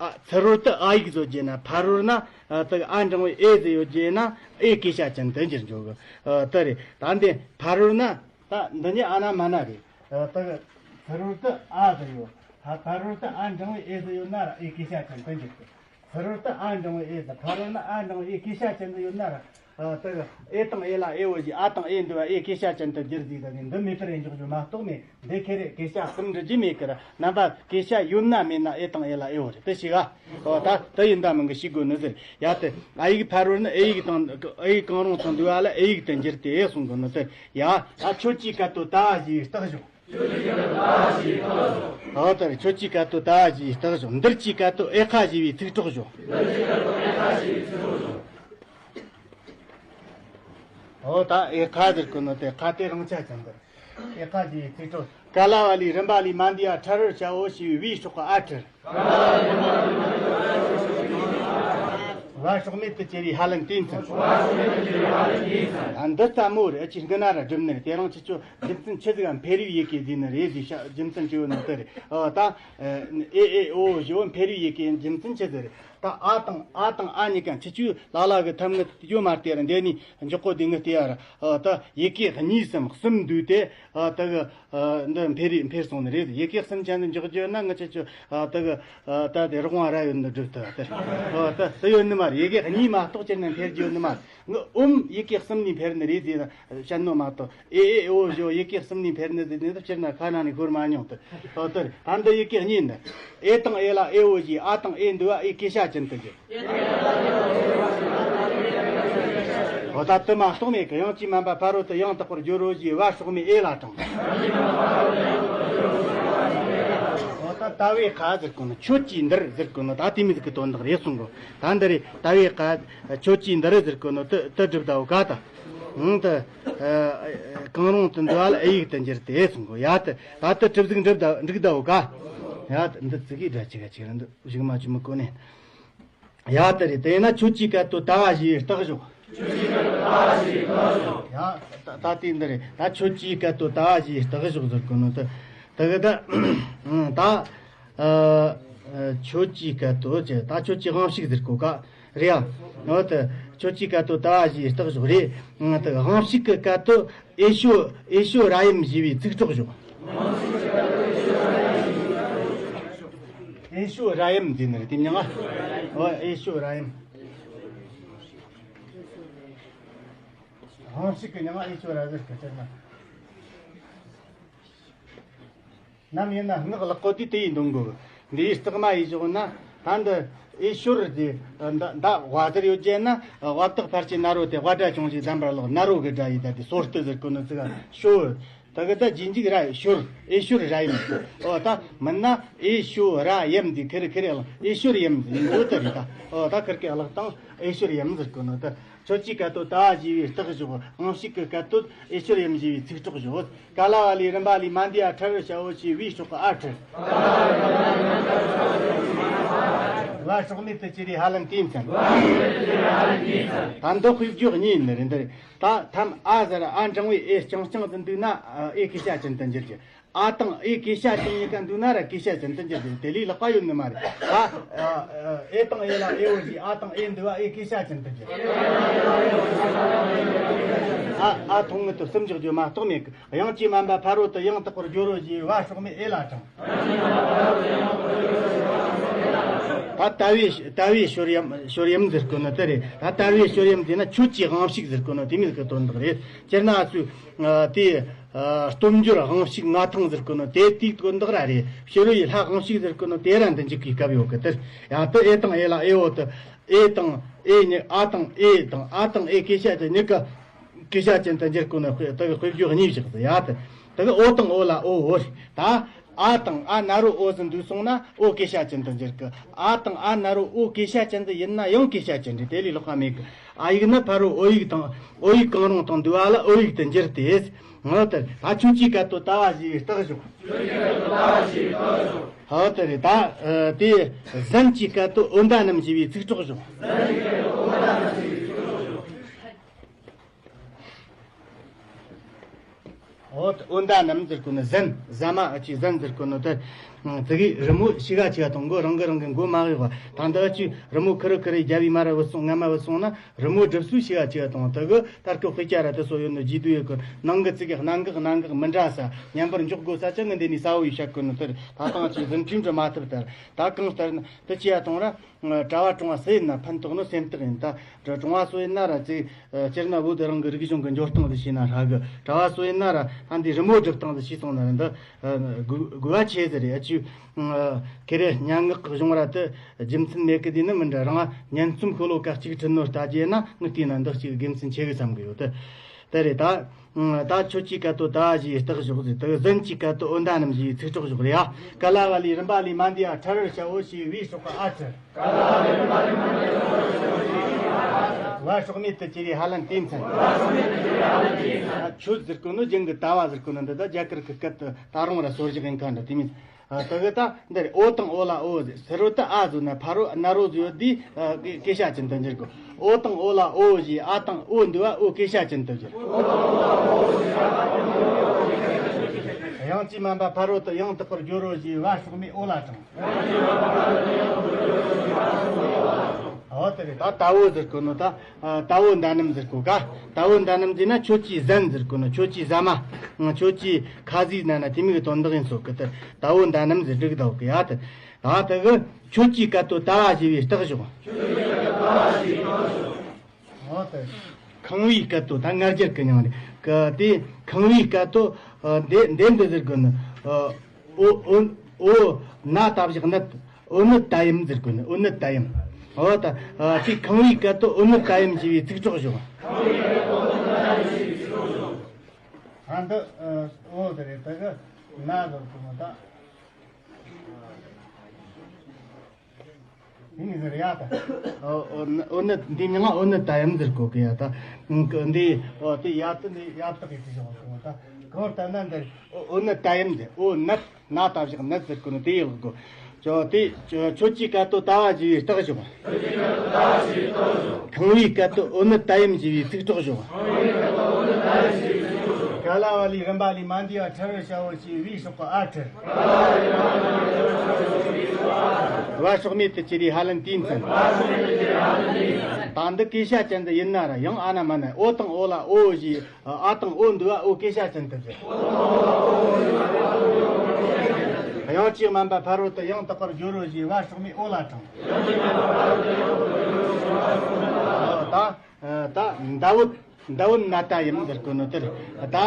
ཨ་ཚུ་རོལ་དུ་ཨ་ཡིག་བཟོ་རྒྱུ་ན་ཕ་རོལ་ན་ཨ་དེ་ཨ་འབྲིང་བོའི་ཨེ་ཟེར་ཡོད་རྒྱུ་ན་ཨེ་གེ་ཤ་ཅན་དུ་འགྱུར་འཇོག་གི། ཨ་དེ་རེད། ད་འདི་ཕ་རོལ་ན་ད་འདི་ནི་ཨ་ན་མ་ན་རེད། ཨ་དེ་ཚུ་རོལ་དུ་ཨ་ཟེར་ཡོད། ཕ་ཕ་རོལ་དུ་ཨ་འབྲིང་བོའི་ཨེ་ཟེར་ཡོད་ན་ར་ཨེ་གེ་ཤ་ཅན་དུ་འགྱུར་གི། ཕ་རོལ་ཏུ་ཨ་འབྲིང་བོའི་ཨེ་ཟེར། ཕ་རོལ་ན་ཨ་འབྲིང་བོའི་ཨེ་གེ་ཤ་ཅན་དུ་ཡོད་ན་ར། ཨ་དེ་གི་ཨེ་དང་ཨེ་ལ་ཨེ་འོ་ཞེས་ཨ་དང་ཨེ་འདུས་པ་ཨེ་གེ་ཤ་ཅན་དུ་བསྒྱུར་ཟིག་ད་ནི་འདི་མེད་པར་ཨེ་འཇོག་རྒྱུ་མ་གཏོགས་མེད། འདི་ཁེ་རེ་གེ་ཤ་གསུམ་འབྲི་རྒྱུ་མེད་ཀི་ར། རྣམ་པ་གེ་ཤ་ཡོད་ན་མེད་ན་ཨེ་དང་ཨེ་ལ་ཨེ་འོ་རེད། དེ་ཤེས་ག་འོ་ད་དེ་ཡིན་ད་མིན་གི་ཤེས་དགོས་ནི་ཟེར། ཡ་དེ་ཨ་ཡིག་ཕ་རོལ་ནི་ཨེ་ཡིག་དང་ཨེ་ཡིག་གང་རུང་དང་འདུས་པ་ལ་ཨེ་ཡིག་ཏུ་འགྱུར་ཏེ་གསུང་གི་ནི་དེ། ཡ་ད་ཁྱོད་ཀྱིས་སྐད་དོད་ད་ཞེས་བརྟག་ཞོག་ཨོ་ད་རེ་ཁྱོད་ཀྱིས་སྐད་དོད་ད་ཞེས་བརྟག་ཞོག་འདིར་གྱིས་སྐད་དོད་ཨེ་ཁ་ཞེས་པའི་ཚིག་གྲོགས་ཞོག་ཨོ་ད་ཨེ་ཁ་ཟེར་གོ་ནོ་དེ་ཁ་དེ་རང་ཆ་ཅན་དུ་ཨེ་ཁ་ཞེས་པའི་ཚིག་གྲོགས། ཀ་ལ་བ་ལི་རིམ་པ་ལི་མ་འདི་ཡ་ཁྲ་རུ་བྱ་འོ་ཞེས་པའི་སྲོག་གི་ཨ་ཁྲིར། བ་སྲོག་མེད་དུ་གྱུར་པའི་ཧ་ལན་ཏིན་ཚན། ཨ་འདི་ལྟ་མོ་རེད། ཨ་ཅི་འགི་ན་ར་སྒྲུབ་ནི་རེད། དེ་རིང་ཁྱེད་ཆོ་རྒྱུ་མཚན་ཆི་ཟིག་ག་འཕེལ་བའི་ཡི་གེ་འདི་ནི་རེད་ཟེར་ཤ་རྒྱུ་མཚན་ཆི་ཡོད་ནི་དེ་རེད། ཨ་ད་ཨེ་ཨེ་ཨོ་བཞི་བོ་འཕེལ་བའི་ཡི་གེ་རྒྱུ་མཚན་ཆི་ཟིག་རེད། ད་ཨ་དང་ཨ་དང་ཨ་གཉིས་ཀ་ཁྱེད་ཆོས་ལ་ལ་གི་ཐབས་ངི་ཡོད་མ་རེད་དེ་ར། འདི་ནི་མགྱོགས་པོ་འདི་ངི་ལྟེ་ཡ་ར། ཨ་ད་ཡི་གེ་གཉིས་སམ་གསུམ་འདུས་ཏེ་ཨ་ད་གི་ཨ་འདི་འཕེལ་རེ་འཕེལ་སོང་ནི་རེད། ཡི་གེ་གསུམ་ཅན་དུ་འཇོག་རྒྱུ་ན་ང་ཆ་ཆུ་ཨ་ད་གི་ཨ་ད་དེ་རོགས་དབང་ར་ཡོད་འདི་སྒྲུབ་ཐུབ་ཨ་ད་ཨ་ད་དེ་ཡོད་ནི་མ་རེད། ཡི་གེ་གཉིས་མ་གཏོགས་ཅི་ནས་འཕེལ་རྒྱུ་ཡོད་ནི་མ་རེད། ངི་ཨོམ་ཡི་གེ་གསུམ་ནས་འཕེལ་ནི་རེད་ཟེར་ན་བཤད་ནོ་མ་གཏོགས་ཨེ་ཨེ་ཨོ་བཞི་ཡི་གེ་གསུམ་ནས་འཕེལ་ནི་ཟེར་ནི་ད་སྤྱིར་ན་ཁ་ནང་ནས་ཤོར་མ་མྱོང་ད། ཨ་ད་ད་འདི་ཡི་གེ་གཉིས་ནི་ཨེ་དང་ཨེ་ལ་ཨེ་ཨོ་བཞི་ཨ་དང་ཨེ་འདུས་པ་ཨེ་གེ་ཤ་ཅན་དུ་འགྱུར། འོ་ད་དེ་མ་གཏོགས་མེད་ཀི། དབྱངས་ཀྱིས་མནན་པ་ཕ་རོལ་ཏུ་ཡང་དག་པར་སྦྱོར་རོ་ཞེས་བ་སྲོག་མེད་ཨེ་ལ་དྲངས། འོ་ད་ད་བའི་ཁ་ཟེར་གོ་ནོ་ཁྱོད་ཀྱིས་འདིར་ཟེར་གོ་ནོ་ད་དེ་མི་ཟིག་གི་དོན་དག་རེད་གསུང་གོ། ད་འདི་རེད། ད་བའི་ཁ་ཁྱོད་ཀྱིས་འདིར་ཟེར་གོ་ནོ་དེ་དེ་སྒྲུབ་ད་འོ་ག་ད། འོང་དེ་གང་རུང་དུ་འདུ་བ་ལ་ཨེ་ཡིག་ཏུ་འགྱུར་ཏེ་གསུང་གོ། ཡ་དེ་ད་དེ་གྲུབ་གཟུགས་འགྲུབ་ད་འགྲིག་ད་འོ་ག། ཡ་དེ་འདི་ཙི་གི་སྒྲ་ཅིག་ག་ཅིག་ར་འདི་གཞུག་མ་ཅུ་མི་གོ་ནས། ཡ་དེ་རེད། དེས་ན་ཁྱོད་ཀྱིས་སྐད་དོད་ད་ཞེས་བརྟག་ཞོག་ཁྱོད་ཀྱིས་སྐད་དོད་ད་ཞེས་བརྟག་ཞོག་ཡ་ད་ད་དེ་འདི་རེད། ད་ཁྱོད་ཀྱིས་སྐད་དོད་ད་ཞེས་བརྟག་ཞོག་ཟེར་གོ་ནོ་དེ་དེ་གི་ད་ད་ཨ་ཁྱོད་ཀྱིས་སྐད་དོད་ཅེ་ད་ཁྱོད་ཀྱིས་དབང་ཕྱུག་ཟེར་གོ་ག་རེད་ཡ། འོ་དེ་ཁྱོད་ཀྱིས་སྐད་དོད་ད་ཞེས་བརྟག་ཞོག་རེད། དེ་དབང་ཕྱུག་གི་སྐད་དོད་ཨེ་ཤོ་ཨེ་ཤོ་ར་ཡམ་ཞེས་པའི་ཚིག་གྲོགས་ཞོག་ཨེ་ཤོ་ར་ཡམ་འཛིན་ནི་རེད་དེ་མྱང་ང་། ཨོ་ཨེ་ཤོ་ར་ཡམ། དབང་ཕྱུག་གི་མྱིང་ང་ཨེ་ཤོ་ར་ཟེར་གི་ཟེར་ན། ནམ་ཡིན་ན་སྔགས་ལེགས་པོ་དེ་དེ་ཡིས་འདོན་དགོས། འདི་ཡི་རྟགས་མ་ཡིས་བཞག་ན། ད་འདི་ཨེ་ཤོར་དེ་མདའ་མདའ་ཝ་ཟེར་ཡོད་ཅེ་ན། ཝ་བཏགས་ཕར་ཕྱིན་ན་རོ་དེ་ཝ་སྒྲ་ཆུང་ཞིག་ཟམ་པར་ལོག་ན་རོ་གི་སྒྲ་ཡིས། ད་དེ་སོ་སྟི་ཟེར་གོ་ནོ་ཙི་ག་ཤོ། ད་གི་ད་རྗེས་འཇུག་ར་ཤོར། ཨེ་ཤོར་ར་ཡིན། ཨོ་ད་མིན་ན་ཨེ་ཤོ་ར་ཡིན། འདི་ཁེར་ཁེར་ཡང་ཨེ་ཤོར་ཡིན་ཡིན་འགྲོ་དེ་རེད་ད། ཨོ་ད་ཁེར་ཁེར་ལག་སྟངས་ཨེ་ཤོར་ཡིན་ཟེར་གོ་ནོ་ད། ཁྱོད་ཀྱིས་སྐད་དོད་ད་བ་ཞེས་པའི་རྟགས་བཞག། དབང་ཕྱུག་གི་སྐད་དོད་ཨེ་ཤོར་ཡིན་ཞེས་པའི་ཚིག་གྲོགས་བཞག། ག་ལ་བ་ལས་རིམ་པ་ལས་མ་འདས་པ་ཁྲ་རུ་ཤ་འོ་ཞེས་བའི་སྲོག་གི་ཨ་ཁྲི། བ་སྲོག་མེད་དུ་གྱུར་པའི་ཧ་ལམ་དེའི་མཚན། ད་འདི་དཔེ་བརྗོད་གཉིས་ནི་རེད། འདི་རེད། ད་ཐམ་ཨ་ཟེར་ཨ་འབྲིང་བའི་ཨེ་རྐྱང་རྐྱང་དུ་འདུག་ན་ཨེ་སྐད་ཤ་ཅན་དུ་འགྱུར་གྱི། ཨ་དང་ཨེ་སྐད་ཤ་ཅན་གཉིས་ཀ་འདུག་ན་ར་སྐད་ཤ་ཅན་དུ་འགྱུར་ཏེ། དེ་ལས་ལྷག་པ་ཡོད་ནི་མ་རེད། ཨ་ཨེ་དང་ཨེ་ལ་ཨེ་འོ་ཞེས་ཨ་དང་ཨེ་འདུག་པ་ཨེ་སྐད་ཤ་ཅན་དུ་འགྱུར། ཨ་ཨ་མཐོང་ངེས་དུ་སུམ་འཇོག་རྒྱུ་མ་གཏོགས་མེད་གི། དབྱངས་ཀྱིས་དམན་པ་ཕ་རོལ་ཏུ་ཡང་དག་པར་སྦྱོར་རོ་ཞེས་པ་སྲོག་མེད་ཨེ་ལ་དྲངས། ད་ལྟ་བའི་ལྟ་བའི་ཤོར་ཡམ་ཤོར་ཡམ་ཟེར་གོ་ནི་དེ་རེད། ད་ལྟ་བའི་ཤོར་ཡམ་ཟེར་ན་ཁྱོད་ཀྱི་དབང་ཕྱུག་ཟེར་གོ་ནི་དེ་མིན་གི་དོན་དག་རེད། སྤྱིར་ན་ཨ་ཚོས་དེ། སྟོབས་འབྱོར་དབང་ཕྱུག་མངའ་ཐང་ཟེར་གོ་ནོ་དེ་དེའི་དོན་དག་ར་རེད། ཕྱི་རོལ་ཡི་ལྷ་དབང་ཕྱུག་ཟེར་གོ་ནོ་དེ་ར་འདི་འཇུག་གི་སྐབས་ཡོད་གི། དེར་ཡང་དུ་ཨེ་དང་ཨེ་ལ་ཨེ་འོ་དུ་ཨེ་དང་ཨེ་གཉིས། ཨ་དང་ཨེ་དང་ཨ་དང་ཨེ་སྐད་ཤ་དེ་གཉིས་ཀ་སྐད་ཤ་ཅན་དུ་འགྱུར་གོ་ནོ་དཔེ་དེ་གི་དཔེ་བརྗོད་གཉིས་བཞག་ཟེར། ཡ་དེ་དེ་གི་ཨོ་དང་ཨོ་ལ་ཨོ་འོ་རེད། ད་ཨ་དང་ཨ་ན་རོ་ཨོ་ཟེར་འདུག་སོང་ན་ཨོ་སྐད་ཤ་ཅན་དུ་འགྱུར་གི། ཨ་དང་ཨ་ན་རོ་ཨོ་སྐད་ཤ་ཅན་དུ་ཡིན་ན་ཡང་སྐད་ཤ་ཅན་རེད། དེ་ལས་ལྷག་པ་མེད་གི། ཨ་ཡིག་ནི་ཕ་རོལ་ཨོ་ཡིག་དང་ཨོ་ཡིག་གང་རུང་དང་འདུས་པ་ལ་ཨོ་ཡིག་ཏུ་འགྱུར་ཏེ། འོ་དེ་ད་ཁྱོད་ཀྱི་སྐད་དོད་ད་བ་ཞེས་པའི་རྟགས་བཞག། འོ་དེ་རེད། ད་དེ་ཟན་གྱི་སྐད་དོད་འོ་མདའ་རྣམས་ཞེས་པའི་ཚིག་གྲོགས་བཞག། འོ་དེ་འོ་མདའ་རྣམས་ཟེར་གོ་ནི་ཟན། ཟ་མ་ཨ་ཅི་ཟན་ཟེར་གོ་ནི་དེ། དེ་གི་རི་མོ་ཤི་ག་ཆི་ག་དང་མགོ་རང་གི་རང་གི་མགོ་མ་གི་བ། ད་འདི་ཨ་ཅི་རི་མོ་ཁི་རི་ཁི་རི་རྒྱབ་བི་མ་ར་བུད་སོང་། ང་མ་བུད་སོང་ན་རི་མོ་སྒྲུབ་སུ་ཤི་ག་ཆི་ག་དང་དེ་གི་ད་སྐུ་དཔེ་ཆ་ར་དེ་སོ་ཡོད་ནི་རྗེས་དུ་ཡོད་གི། ནང་གི་ཚིག་གི་གནད་འགག་གནད་འགག་མི་འདྲ་ས་མཉམ་པར་འཇོག་དགོས་ས་ཅི་ངི་འདི་ནི་ས་བོ་ཡི་བཤད་གོ་ནི་དེར། ད་ཐང་ཅི་ཟིན་ཁྲིམས་འདྲ་མ་ཐུབ་དེར། ད་གང་ལྟར་ན་དེ་ཆི་ག་དང་ར། གྲྭ་བ་གྲོང་བ་སུ་ཡིན་ན་ཕན་ཐོགས་ནི་སེམས་ཐག་ཡིན། ད་གྲྭ་གྲོང་བ་སུ་ཡིན་ན་ར་ཅིག་སྤྱིར་ན་བོད་དུ་རང་གི་རིག་གཞུང་གི་འཇོག་སྟངས་དེ་ཤེས་ན་ཧྲ་གི། གྲྭ་བ་སུ་ཡིན་ན་ར་ཨ་འདི་རི་མོ་སྒྲུབ་སྟངས་དེ་ཤེས་སོང་ན་ར་འདི་དགོས་དགོས་པ་ཆེ་ཟེར་རེད། ཨ་ཅུ་ཁེ་རེ་སྙན་ངག་གི་གཞུང་ར་དེ་རྒྱུ་མཚན་མེད་གི་དེ་ནི་མི་འདྲ། རང་སྙན་རྩོམ་ཤོ་ལོ་ཀ་གཅིག་ཁྲིད་ནོ་ལྟ་རྒྱུ་ན་ངི་དེ་ན་འདི་གཅིག་དགེ་མཚན་ཆེ་གི་བསམ་གི་ཡོད། དེ་དེ་རེད་ད། ད་ཁྱོད་ཀྱི་སྐད་དོད་ད་བ་ཞེས་པའི་རྟགས་བཞག་ཟེར། དེ་ཟན་གྱི་སྐད་དོད་འོ་མདའ་རྣམས་ཞེས་པའི་ཚིག་གྲོགས་བཞག་རེད་ཡ། ག་ལ་བ་ལས་རིམ་པ་ལས་མ་འདས་པ་ཁྲ་རུ་ཤ་འོ་ཞེས་པའི་སྲོག་གི་ཨ་ཁྲི། བ་སྲོག་མེད་དུ་གྱུར་པའི་ཧ་ལམ་དེའི་མཚན། ཁྱོད་ཟེར་གོ་ནོ་རྒྱང་གི་ད་བ་ཟེར་གོ་ནོ་འདི་ད་རྒྱ་གར་གི་སྐད་དུ་ད་རུང་ར་སོར་བཞག་ཡིན་ཁ་འདྲ་དེ་མིན། ཨ་དེ་གི་ད་འདིར་ཨོ་དང་ཨོ་ལ་ཨོ་ཟེར། ཕྱི་རོལ་དུ་ཨ་ཟེར་ན་ཕ་རོལ་ན་རོ་ཟེར་ཡོད་དེ་ཨ་སྐད་ཤ་ཅན་དུ་འགྱུར་གོ། ཨོ་དང་ཨོ་ལ་ཨོ་ཞེས་ཨ་དང་ཨོ་འདུས་པ་ཨོ་སྐད་ཤ་ཅན་དུ་འགྱུར། དབྱངས་ཀྱིས་དམན་པ་ཕ་རོལ་ཏུ་ཡང་དག་པར་སྦྱོར་རོ་ཞེས་པ་སྲོག་མེད་ཨོ་ལ་དྲངས། ཨོ་དེ་རེད། ད་ད་ཨོ་ཟེར་གོ་ནོ་ད། ཨ་ད་བོ་མདའ་རྣམས་ཟེར་གོ་ག། ད་བོ་མདའ་རྣམས་ཟེར་ན་ཁྱོད་ཀྱིས་ཟན་ཟེར་གོ་ནོ། ཁྱོད་ཀྱིས་ཟ་མ། ཁྱོད་ཀྱིས་ཁ་ཟས་ཟ་ན་དེ་མིག་གི་དོན་དག་ཡིན་སོགས་གི། དེ་ད་བོ་མདའ་རྣམས་ཟེར་འགྲིག་ད་བོ་གི་ཡ། དེ་ད་དེ་གི་ཁྱོད་ཀྱི་སྐད་དོད་ད་བ་ཞེས་པའི་རྟགས་བཞག། འོ་དེ། ཁང་བའི་སྐད་དོད་ད་ང་རྒྱལ་གི་མྱིང་རེད་གི། དེ་ཁང་བའི་སྐད་དོད་འདི་འདི་འདི་ཟེར་གོ་ནི། ཨོ་ཨོ་ཨོ་ན་ད་བཞག་ནད། ཨོ་ནད་ད་ཡམ་ཟེར་གོ་ནི། ཨོ་ནད་ད་ཡམ། འོ་ད་ཨ་དེ་ཁང་བའི་སྐད་དོད་ཨོ་ནད་ད་ཡམ་ཞེས་པའི་ཚིག་གྲོགས་བཞག། ཨ་འདི་ཨོ་དེ་རེད། དེ་གི་ན་ཟེར་གོ་ནི་ད། དེ་ནི་ཟེར་ཡ་ད། ཨོ་ཨོ་ནི་འདི་མྱིང་ང་ཨོ་ནི་ད་ཡམ་ཟེར་གོ་གི་ཡ་ད། འདི་ཨོ་དེ་ཡ་ད་ནི་ཡ་ད་གི་དེ་བཞག་གོ་ད། གང་ལྟར་ན་འདི་ཨོ་ནི་ད་ཡམ་ཟེར། ཨོ་ནད་ན་ད་བཞག་ནད་ཟེར་གོ་ནི་དེ་ཡི་ལག་གོ། ཅོ་དེ་ཁྱོད་ཀྱི་སྐད་དོད་ད་བ་ཞེས་པའི་རྟགས་བཞག། ཁང་བའི་སྐད་དོད་ཨོ་ནི་ད་ཡམ་ཞེས་པའི་ཚིག་གྲོགས་བཞག། ག་ལ་བ་ལས་རིམ་པ་ལས་མ་འདས་པ་ཁྲ་རུ་ཤ་འོ་ཞེས་པའི་སྲོག་གི་ཨ་ཁྲི། བ་སྲོག་མེད་དུ་གྱུར་པའི་ཧ་ལམ་དེའི་མཚན། ད་འདི་སྐད་ཤ་ཅན་དུ་ཡིན་ན་ར་ཡང་ཨ་ན་མ་ན་ཨོ་དང་ཨོ་ལ་ཨོ་ཞེས་ཨ་དང་ཨོ་འདུས་པ་ཨོ་སྐད་ཤ་ཅན་དུ་གྱུར། དབྱངས་ཀྱིས་དམན་པ་ཕ་རོལ་ཏུ་ཡང་དག་པར་སྦྱོར་རོ་ཞེས་པ་སྲོག་མེད་ཨོ་ལ་དྲངས། ད་ད་མདའ་བོ། ཟླ་བོ་ན་ད་ཡམ་ཟེར་གོ་ནོ་དེར། ད་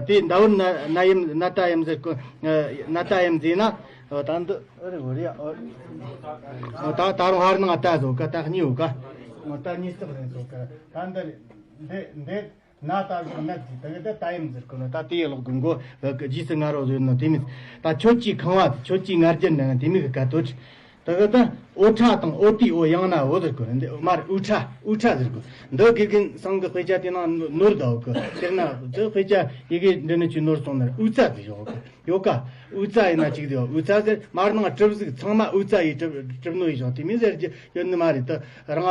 དེ་ཟླ་བོ་ན་ན་ཡམ་ན་ད་ཡམ་ཟེར་གོ། ན་ད་ཡམ་ཟེར་ན། ད་འདི་ཨ་རེ་འོ་རེ་ཡ། ད་ད་རུང་ཧར་ནང་ད་ཟོ་ག། ད་གཉིས་ཡོད་ག། ད་གཉིས་སྟག་རེད་ཟོ་ག། ད་འདི་འདི་འདི་ན་ད་ཟོ་ན་དེ་ད་གི་ད་ད་ཡམ་ཟེར་གོ་ནོ། ད་དེ་ཡི་ལོག་གི་མགོ་རྗེས་སུ་ང་རོ་ཟོས་ནོ་དེ་མིན། ད་ཁྱོད་ཀྱིས་ཁང་བ་ཁྱོད་ཀྱིས་ང་རྒྱལ་ན་དེ་མིན་གི་ཀ་ཏོ། ད་གི་ད་འོ་ཁྲ་དང་འོ་ཏི་འོ་ཡང་ན་འོ་ཟེར་གོ་ནོ། འདི་མར་འུ་ཁྲ་འུ་ཁྲ་ཟེར་གོ། འདི་དགེ་རྒན་ཚང་གི་དཔེ་ཆ་དེ་ནང་ནོར་ད་འོ་གི། དེར་ན་དེ་དཔེ་ཆ་ཡི་གེ་འདི་ནི་ཆུ་ནོར་སོང་ན་འུ་ཙ་ཟེར་ཡོད་གི། ཡོད་ཀ། འུ་ཙ་ཡིན་ན་གཅིག་དེ་འུ་ཙ་ཟེར། མར་ནང་གྲུབ་གཟུགས་ཚང་མ་འུ་ཙ་ཡིས་གྲུབ་གྲུབ་ནོ་ཡིན་ཞིང་དེ་མིན་ཟེར་རྒྱུ་ཡོད་ནི་མ་རེད། ད་རང་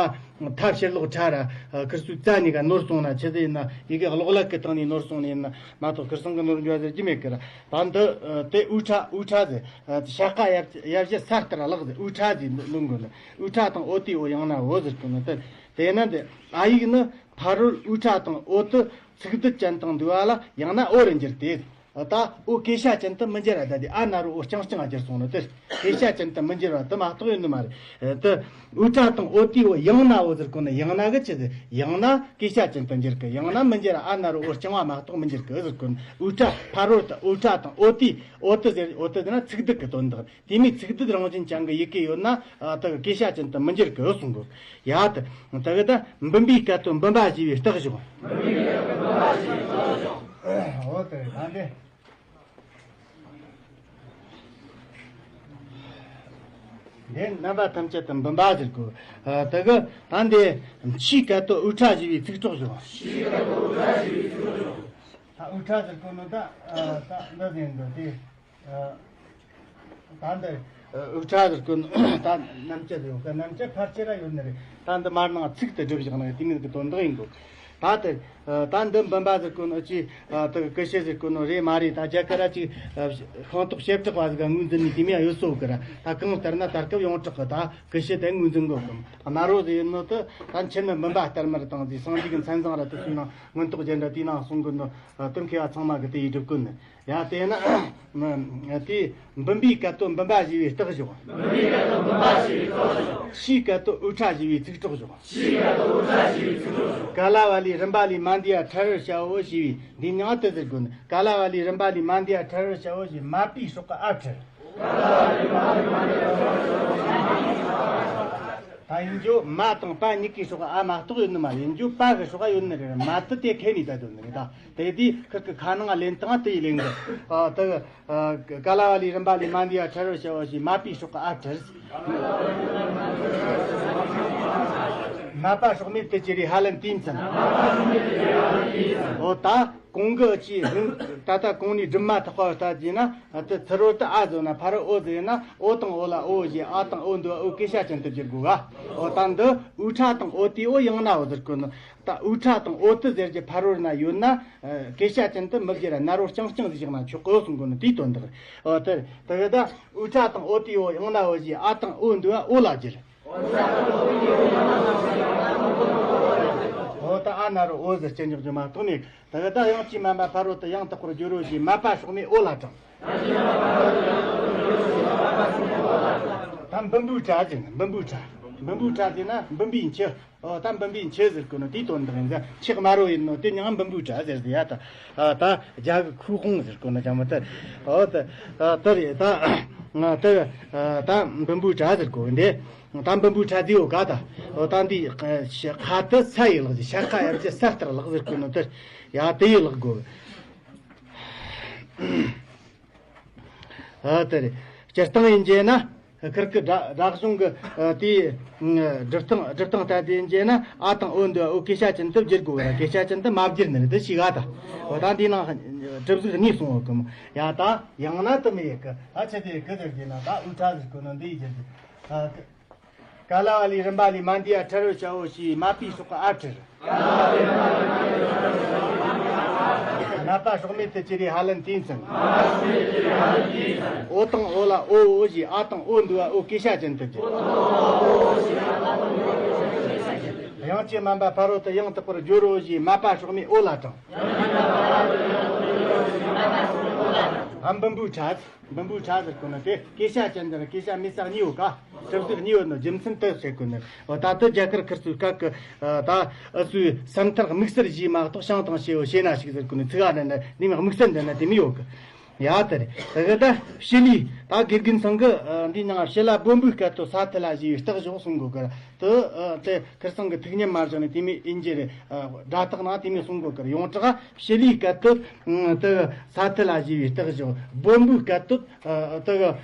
ཐབས་ཤེས་ལོག་ཁྲ་ར་ཁིར་སུ་ཙ་ནི་ག་ནོར་སོང་ན་ཆི་ཟེར་ཡིན་ན། ཡི་གེ་གློག་ཀླད་ཀྱི་སྟེང་ནས་ནོར་སོང་ནི་ཡིན་ན་མ་གཏོགས་ཁིར་སང་གི་ནོར་འགྱོ་ཟེར་རྒྱུ་མེད་ཀི་ར། ད་འདི་དེ་འུ་ཁྲ་འུ་ཁྲ་ཟེར། བྱ་ཀ་ཡ་བཞི་ས་ལྟར་ལག་ཟེར། འུ་ཁྲ་ཟེར་འདི་ལུང་གོ་ནི། འུ་ཁྲ་དང་འོ་ཏི་འོ་ཡང་ན་འོ་ཟེར་གོ་ནི། དེ་དེ་ན་འདི་ཨ་ཡིག་ནི་ཕ་རོལ་འུ་ཁྲ་དང་འོ་ཏི་ཚིག་སྡུད་ཅན་དང་འདུས་པ་ལ་ཡང་ན་འོ་རུ་འགྱུར་ཏེ། ད་འོ་སྐད་བྱ་ཅན་དུ་མི་འགྱུར་བ། ད་དེ་ཨ་ན་རོ་འོ་རྐྱང་རྐྱང་བསྒྱུར་སོང་ནོ་དེར། སྐད་བྱ་ཅན་དུ་མི་འགྱུར་བ་དུ་མ་གཏོགས་ཡོད་ནི་མ་རེད། ད་འུ་ཁྲ་དང་འོ་ཏི་འོ་ཡང་ན་འོ་ཟེར་གོ་ནི། ཡང་ན་གི་ཆི་ཟེར། ཡང་ན་སྐད་བྱ་ཅན་དུ་འགྱུར་གི། ཡང་ན་མི་འགྱུར་བ། ཨ་ན་རོ་འོ་རྐྱང་བ་མ་གཏོགས་མི་འགྱུར་གི་ཟེར་གོ་ནི། འུ་ཁྲ་ཕ་རོལ་ཏུ་འུ་ཁྲ་དང་འོ་ཏི་འོ་ཏི་ཟེར། འོ་ཏི་ཟེར་ན་ཚིག་སྡུད་ཀྱི་དོན་དག་དེ་མིན་ཚིག་སྡུད་རང་བཞིན་ཅན་གྱི་ཡི་གེ་ཡོད་ན་ད་གི་སྐད་བྱ་ཅན་དུ་མི་འགྱུར་གི་གསུང་གོ། ཡ་ད་ད་གི་ད་འབུམ་པའི་སྐད་དོད་འབུམ་པ་ཞེས་པའི་རྟགས་བཞག་འོ་དེ་ད་འདི། འདི་རྣམ་པ་ཐམས་ཅད་དུ་འབུམ་པ་ཟེར་གོ། ད་གི་ད་འདི་ཕྱིའི་སྐད་དོད་འུ་ཁྲ་ཞེས་པའི་ཚིག་གྲོགས་བཞག་ཕྱིའི་སྐད་དོད་འུ་ཁྲ་ཞེས་པའི་ཚིག་གྲོགས་བཞག་ད་འུ་ཁྲ་ཟེར་གོ་ནོ་ད་ད་འདི་ཟེར་འདི་དེ། ད་འདི་འུ་ཁྲ་ཟེར་གོ་ནོ་ད་རྣམ་བཅད་ཡོད་ག། རྣམ་བཅད་ཕལ་ཆེར་ཡོད་ནི་རེད། ད་འདི་མར་ནང་ཚིག་ཏུ་སྒྲུབ་བཞག་ན་དེ་མིན་གི་དོན་དག་ཡིན་གོ། ད་དེ་ད་འདི་འབུམ་པ་ཟེར་གོ་ནོ་ཅི་ད་ཀུ་ཤུ་ཟེར་གོ་ནོ་རེད་མ་རེད། ད་རྒྱ་གར་ར་ཅིག་ཤིང་ཏོག་བྱེ་བྲག་པ་ཟིག་ག་ངོས་འཛིན་ནི་དེ་མིན་ཡོད་སོ་གི་ར། ད་གང་ལྟར་ན་ད་སྐབས་ཡོངས་གྲགས་གི་ད་ཀུ་ཤུ་དེ་ངོས་འཛིན་གོ་གི། ཨ་ན་རོ་ཟེར་ནོ་དེ་ད་ཆི་ནི་འབུམ་པ་ལྟར་མར་དང་ཟེར། སངས་རྒྱས་ཀྱི་མཚན་བཟང་ར་དེ་ཚོའི་ནང་མངོན་རྟོགས་རྒྱན་འདྲ་དེའི་ནང་གསུང་གི་ནོ། དེ་མཁས་པ་ཚང་མ་གི་དེ་ཡིས་སྒྲུབ་གོ་ནི། ཡ་དེ་ན་དེ་འབུམ་པའི་སྐད་དོད་འབུམ་པ་ཞེས་པའི་རྟགས་བཞག་ཕྱིའི་སྐད་དོད་འུ་ཁྲ་ཞེས་པའི་ཚིག་གྲོགས་བཞག་ག་ལ་བ་ལས་རིམ་པ་ལས་མ་འདས་པ་ཕྲལ་བར་བྱའོ་ཞེས་པའི་འདི་མྱིང་དེ་ཟེར་དགོས་ནི། ག་ལ་བ་ལས་རིམ་པ་ལས་མ་འདས་པ་ཕྲལ་བར་བྱའོ་ཞེས་མ་པའི་སྲོག་གི་ཨ་ཕྲལ། ད་ཡིན་རྒྱུ་མ་དང་པ་གཉིས་ཀའི་སྲོག་གི་ཨ་མ་གཏོགས་ཡོད་ནི་མ་རེད། ཡིན་རྒྱུ་པ་གི་སྲོག་ག་ཡོད་ནི་རེད། མ་དེ་དེ་ཁས་ནས་ད་དོན་ནི་རེད། ད་དེ་དེ་ཁིར་གི་ཁ་ནང་ལེན་དང་དེ་ཡི་ལེན་གི། ཨ་དེ་ག་ལ་བ་ལས་རིམ་པ་ལས་མ་འདས་པ་ཕྲལ་བར་བྱའོ་ཞེས་མ་པའི་སྲོག་གི་ཨ་ཕྲལ། མ་པ་སྲོག་མེད་དུ་གྱུར་པའི་ཧ་ལན་དེའི་མཚན། འོ་ད་གོང་གི་ཅི་ད་ལྟ་གོང་ནས་སྒྲུབ་མ་ཐག་པ་ལྟ་རྒྱུ་ན་དེ་ཚུར་རོལ་དུ་ཨ་ཟོ་ན་ཕ་རོལ་འོ་ཟེར་ན་འོ་དང་འོ་ལ་འོ་ཞེས། ཨ་དང་འོ་འདུ་བ་འོ་སྐད་བྱ་ཅན་དུ་བསྒྱུར་དགོས་ག། འོ་ད་འདི་འུ་ཁྲ་དང་འོ་ཏི་འོ་ཡང་ན་འོ་ཟེར་གོ་ནི། ད་འུ་ཁྲ་དང་འོ་ཏི་ཟེར་རྒྱུ་ཕ་རོལ་ན་ཡོད་ན་སྐད་བྱ་ཅན་དུ་མི་བསྒྱུར་ར། ན་རོ་རྐྱང་རྐྱང་ཟིག་བཞག་ན་ཆོག་གོ་གསུང་གོ་ནི་དེའི་དོན་དག་རེད། འོ་དེ་དེ་གི་ད་འུ་ཁྲ་དང་འོ་ཏི་འོ་ཡང་ན་འོ་ཞེས། ཨ་དང་འོ་འདུ་བ་འོ་ལ་བསྒྱུར། འོ་ད་ཨ་ན་རོ་འོ་ཟེར་གྱི་འཇོག་རྒྱུ་མ་གཏོགས་མེད། ད་གི་ད་དབྱངས་ཀྱིས་དམན་པ་ཕ་རོལ་ཏུ་ཡང་དག་པར་བསྒྱུར་རོ་ཞེས་མ་པ་སྲོག་མེད་འོ་ལ་དྲངས། ད་འབུམ་པའི་སྒྲ་ཟེར། འབུམ་པའི་སྒྲ། འབུམ་པའི་སྒྲ་ཟེར་ན་འབུམ་པའི་མཆུ། འོ་ད་འབུམ་པའི་མཆུ་ཟེར་གོ་ནོ་དེའི་དོན་དག་ཡིན་ཟེར། མཆུ་དམར་རོ་ཡིན་ནོ་དེ་མྱིང་འབུམ་པའི་སྒྲ་ཟེར་ཟེར་ཡ། ད་ད་རྒྱ་གི་ཁུའུ་ཧུང་ཟེར་གོ་ནོ་ཅང་མ་ད། འོ་ད་ད་རེད། ད་ད་ད་འབུམ་པའི་སྒྲ་ཟེར་གོ་འདི། ད་འབུམ་པའི་སྒྲ་དེའོ་ག་ད། འོ་ད་འདི་ཁ་དེ་ས་ཡི་ལག་ཅི་ཤ་ཁ་ཡར་གྱི་ས་ལྟར་ལག་ཟེར་གོ་ནོ་དེར། ཡ་དེ་ཡི་ལག་དགོས། ཨ་དེ་རེད། སྤྱིར་བཏང་ཡིན་རྒྱུ་ན་ཁིར་གི་སྒྲ་སྒྲ་གཞུང་གི་ཨ་དེའི་སྒྲུབ་སྟངས་སྒྲུབ་སྟངས་ལྟ་དེ་ཡིན་རྒྱུ་ན་ཨ་དང་འོ་འདུ་བ་འོ་སྐད་བྱ་ཅན་དུ་བསྒྱུར་དགོས་པ་ར། སྐད་བྱ་ཅན་དུ་མ་བསྒྱུར་ནི་རེད། དེ་ཞིག་ཨ་ད། འོ་ད་འདིའི་ནང་གྲུབ་གཟུགས་གཉིས་གསུངས་ཡོད་གི་མོ། ཡ་ད་ཡང་ན་དུ་མི་ཡི་གི་ཨ་ཆེ་དེ་གི་ཟེར་རྒྱུ་ན་ད་འུ་ཁྲ་ཟེར་གོ་ནོ་འདི་ཡི་རྒྱུ་དེ། ག་ལ་བ་ལས་རིམ་པ་ལས་མ་འདས་པ་ཕྲལ་བར་བྱའོ་ཞེས་མ་པའི་སྲོག་གི་ཨ་ཕྲལ། མ་པ་སྲོག་མེད་དུ་གྱུར་པའི་ཧ་ལན་དེའི་མཚན། འོ་དང་འོ་ལ་འོ་འོ་ཞེས། ཨ་དང་འོ་འདུ་བ་འོ་སྐད་བྱ་ཅན་དུ་བསྒྱུར། དབྱངས་ཀྱིས་དམན་པ་ཕ་རོལ་ཏུ་ཡང་དག་པར་བསྒྱུར་རོ་ཞེས་མ་པ་སྲོག་མེད་འོ་ལ་དྲངས། ཨ། འབུམ་པོའི་ཕྲ། འབུམ་པོའི་ཕྲ་ཟེར་གོ་ནི་དེ་སྐད་ཆ་ཅན་དེར་སྐད་ཆ་མེད་ས་གཉིས་ཡོད་ཀ། གྲུབ་ཚུལ་གཉིས་ཡོད་ནི་རྒྱུ་མཚན་དེ་བཤད་གོ་ནི། འོ་ད་དེ་རྒྱ་གར་ཁུལ་ཚོའི་སྐད་གི། ཨ། ད་ཨུ་ཚོའི་སེམས་ཐག་དམིགས་བསལ་བཞེས་མ་གཏོགས་ཤང་དང་ཤེའུ་ཤེ་ན་ཞིག་ཟེར་གོ་ནི་ཚིག་ཨ་ནི་ནི་དམིགས་བསལ་འདི་ན་དེ་མི་ཡོད་གི། ཡ་དེ་རེད། དེ་གི་ད་ཕྱི་ལུས་ད་དགེ་རྒན་ཚང་གི་འདི་ནང་ཕྱི་ལ་སྦོམ་པོའི་སྐད་དུ་ས་ཐི་ལ་ཞེས་པའི་རྟགས་བཞག་གསུང་གོ་གི། དེ་དེ་ཁིར་ཚང་གི་ཐུགས་མཉམ་མ་བཞག་ནས་དེ་མོ་ཡིན་རྒྱུ་རེད། སྒྲ་རྟགས་ནང་དེ་མོ་གསུང་གོ་གི། ཡོངས་གྲགས་ཕྱི་ལུས་སྐད་དུ་དེ་ས་ཐི་ལ་ཞེས་པའི་རྟགས་བཞག། སྦོམ་པོའི་སྐད་དུ་དེ་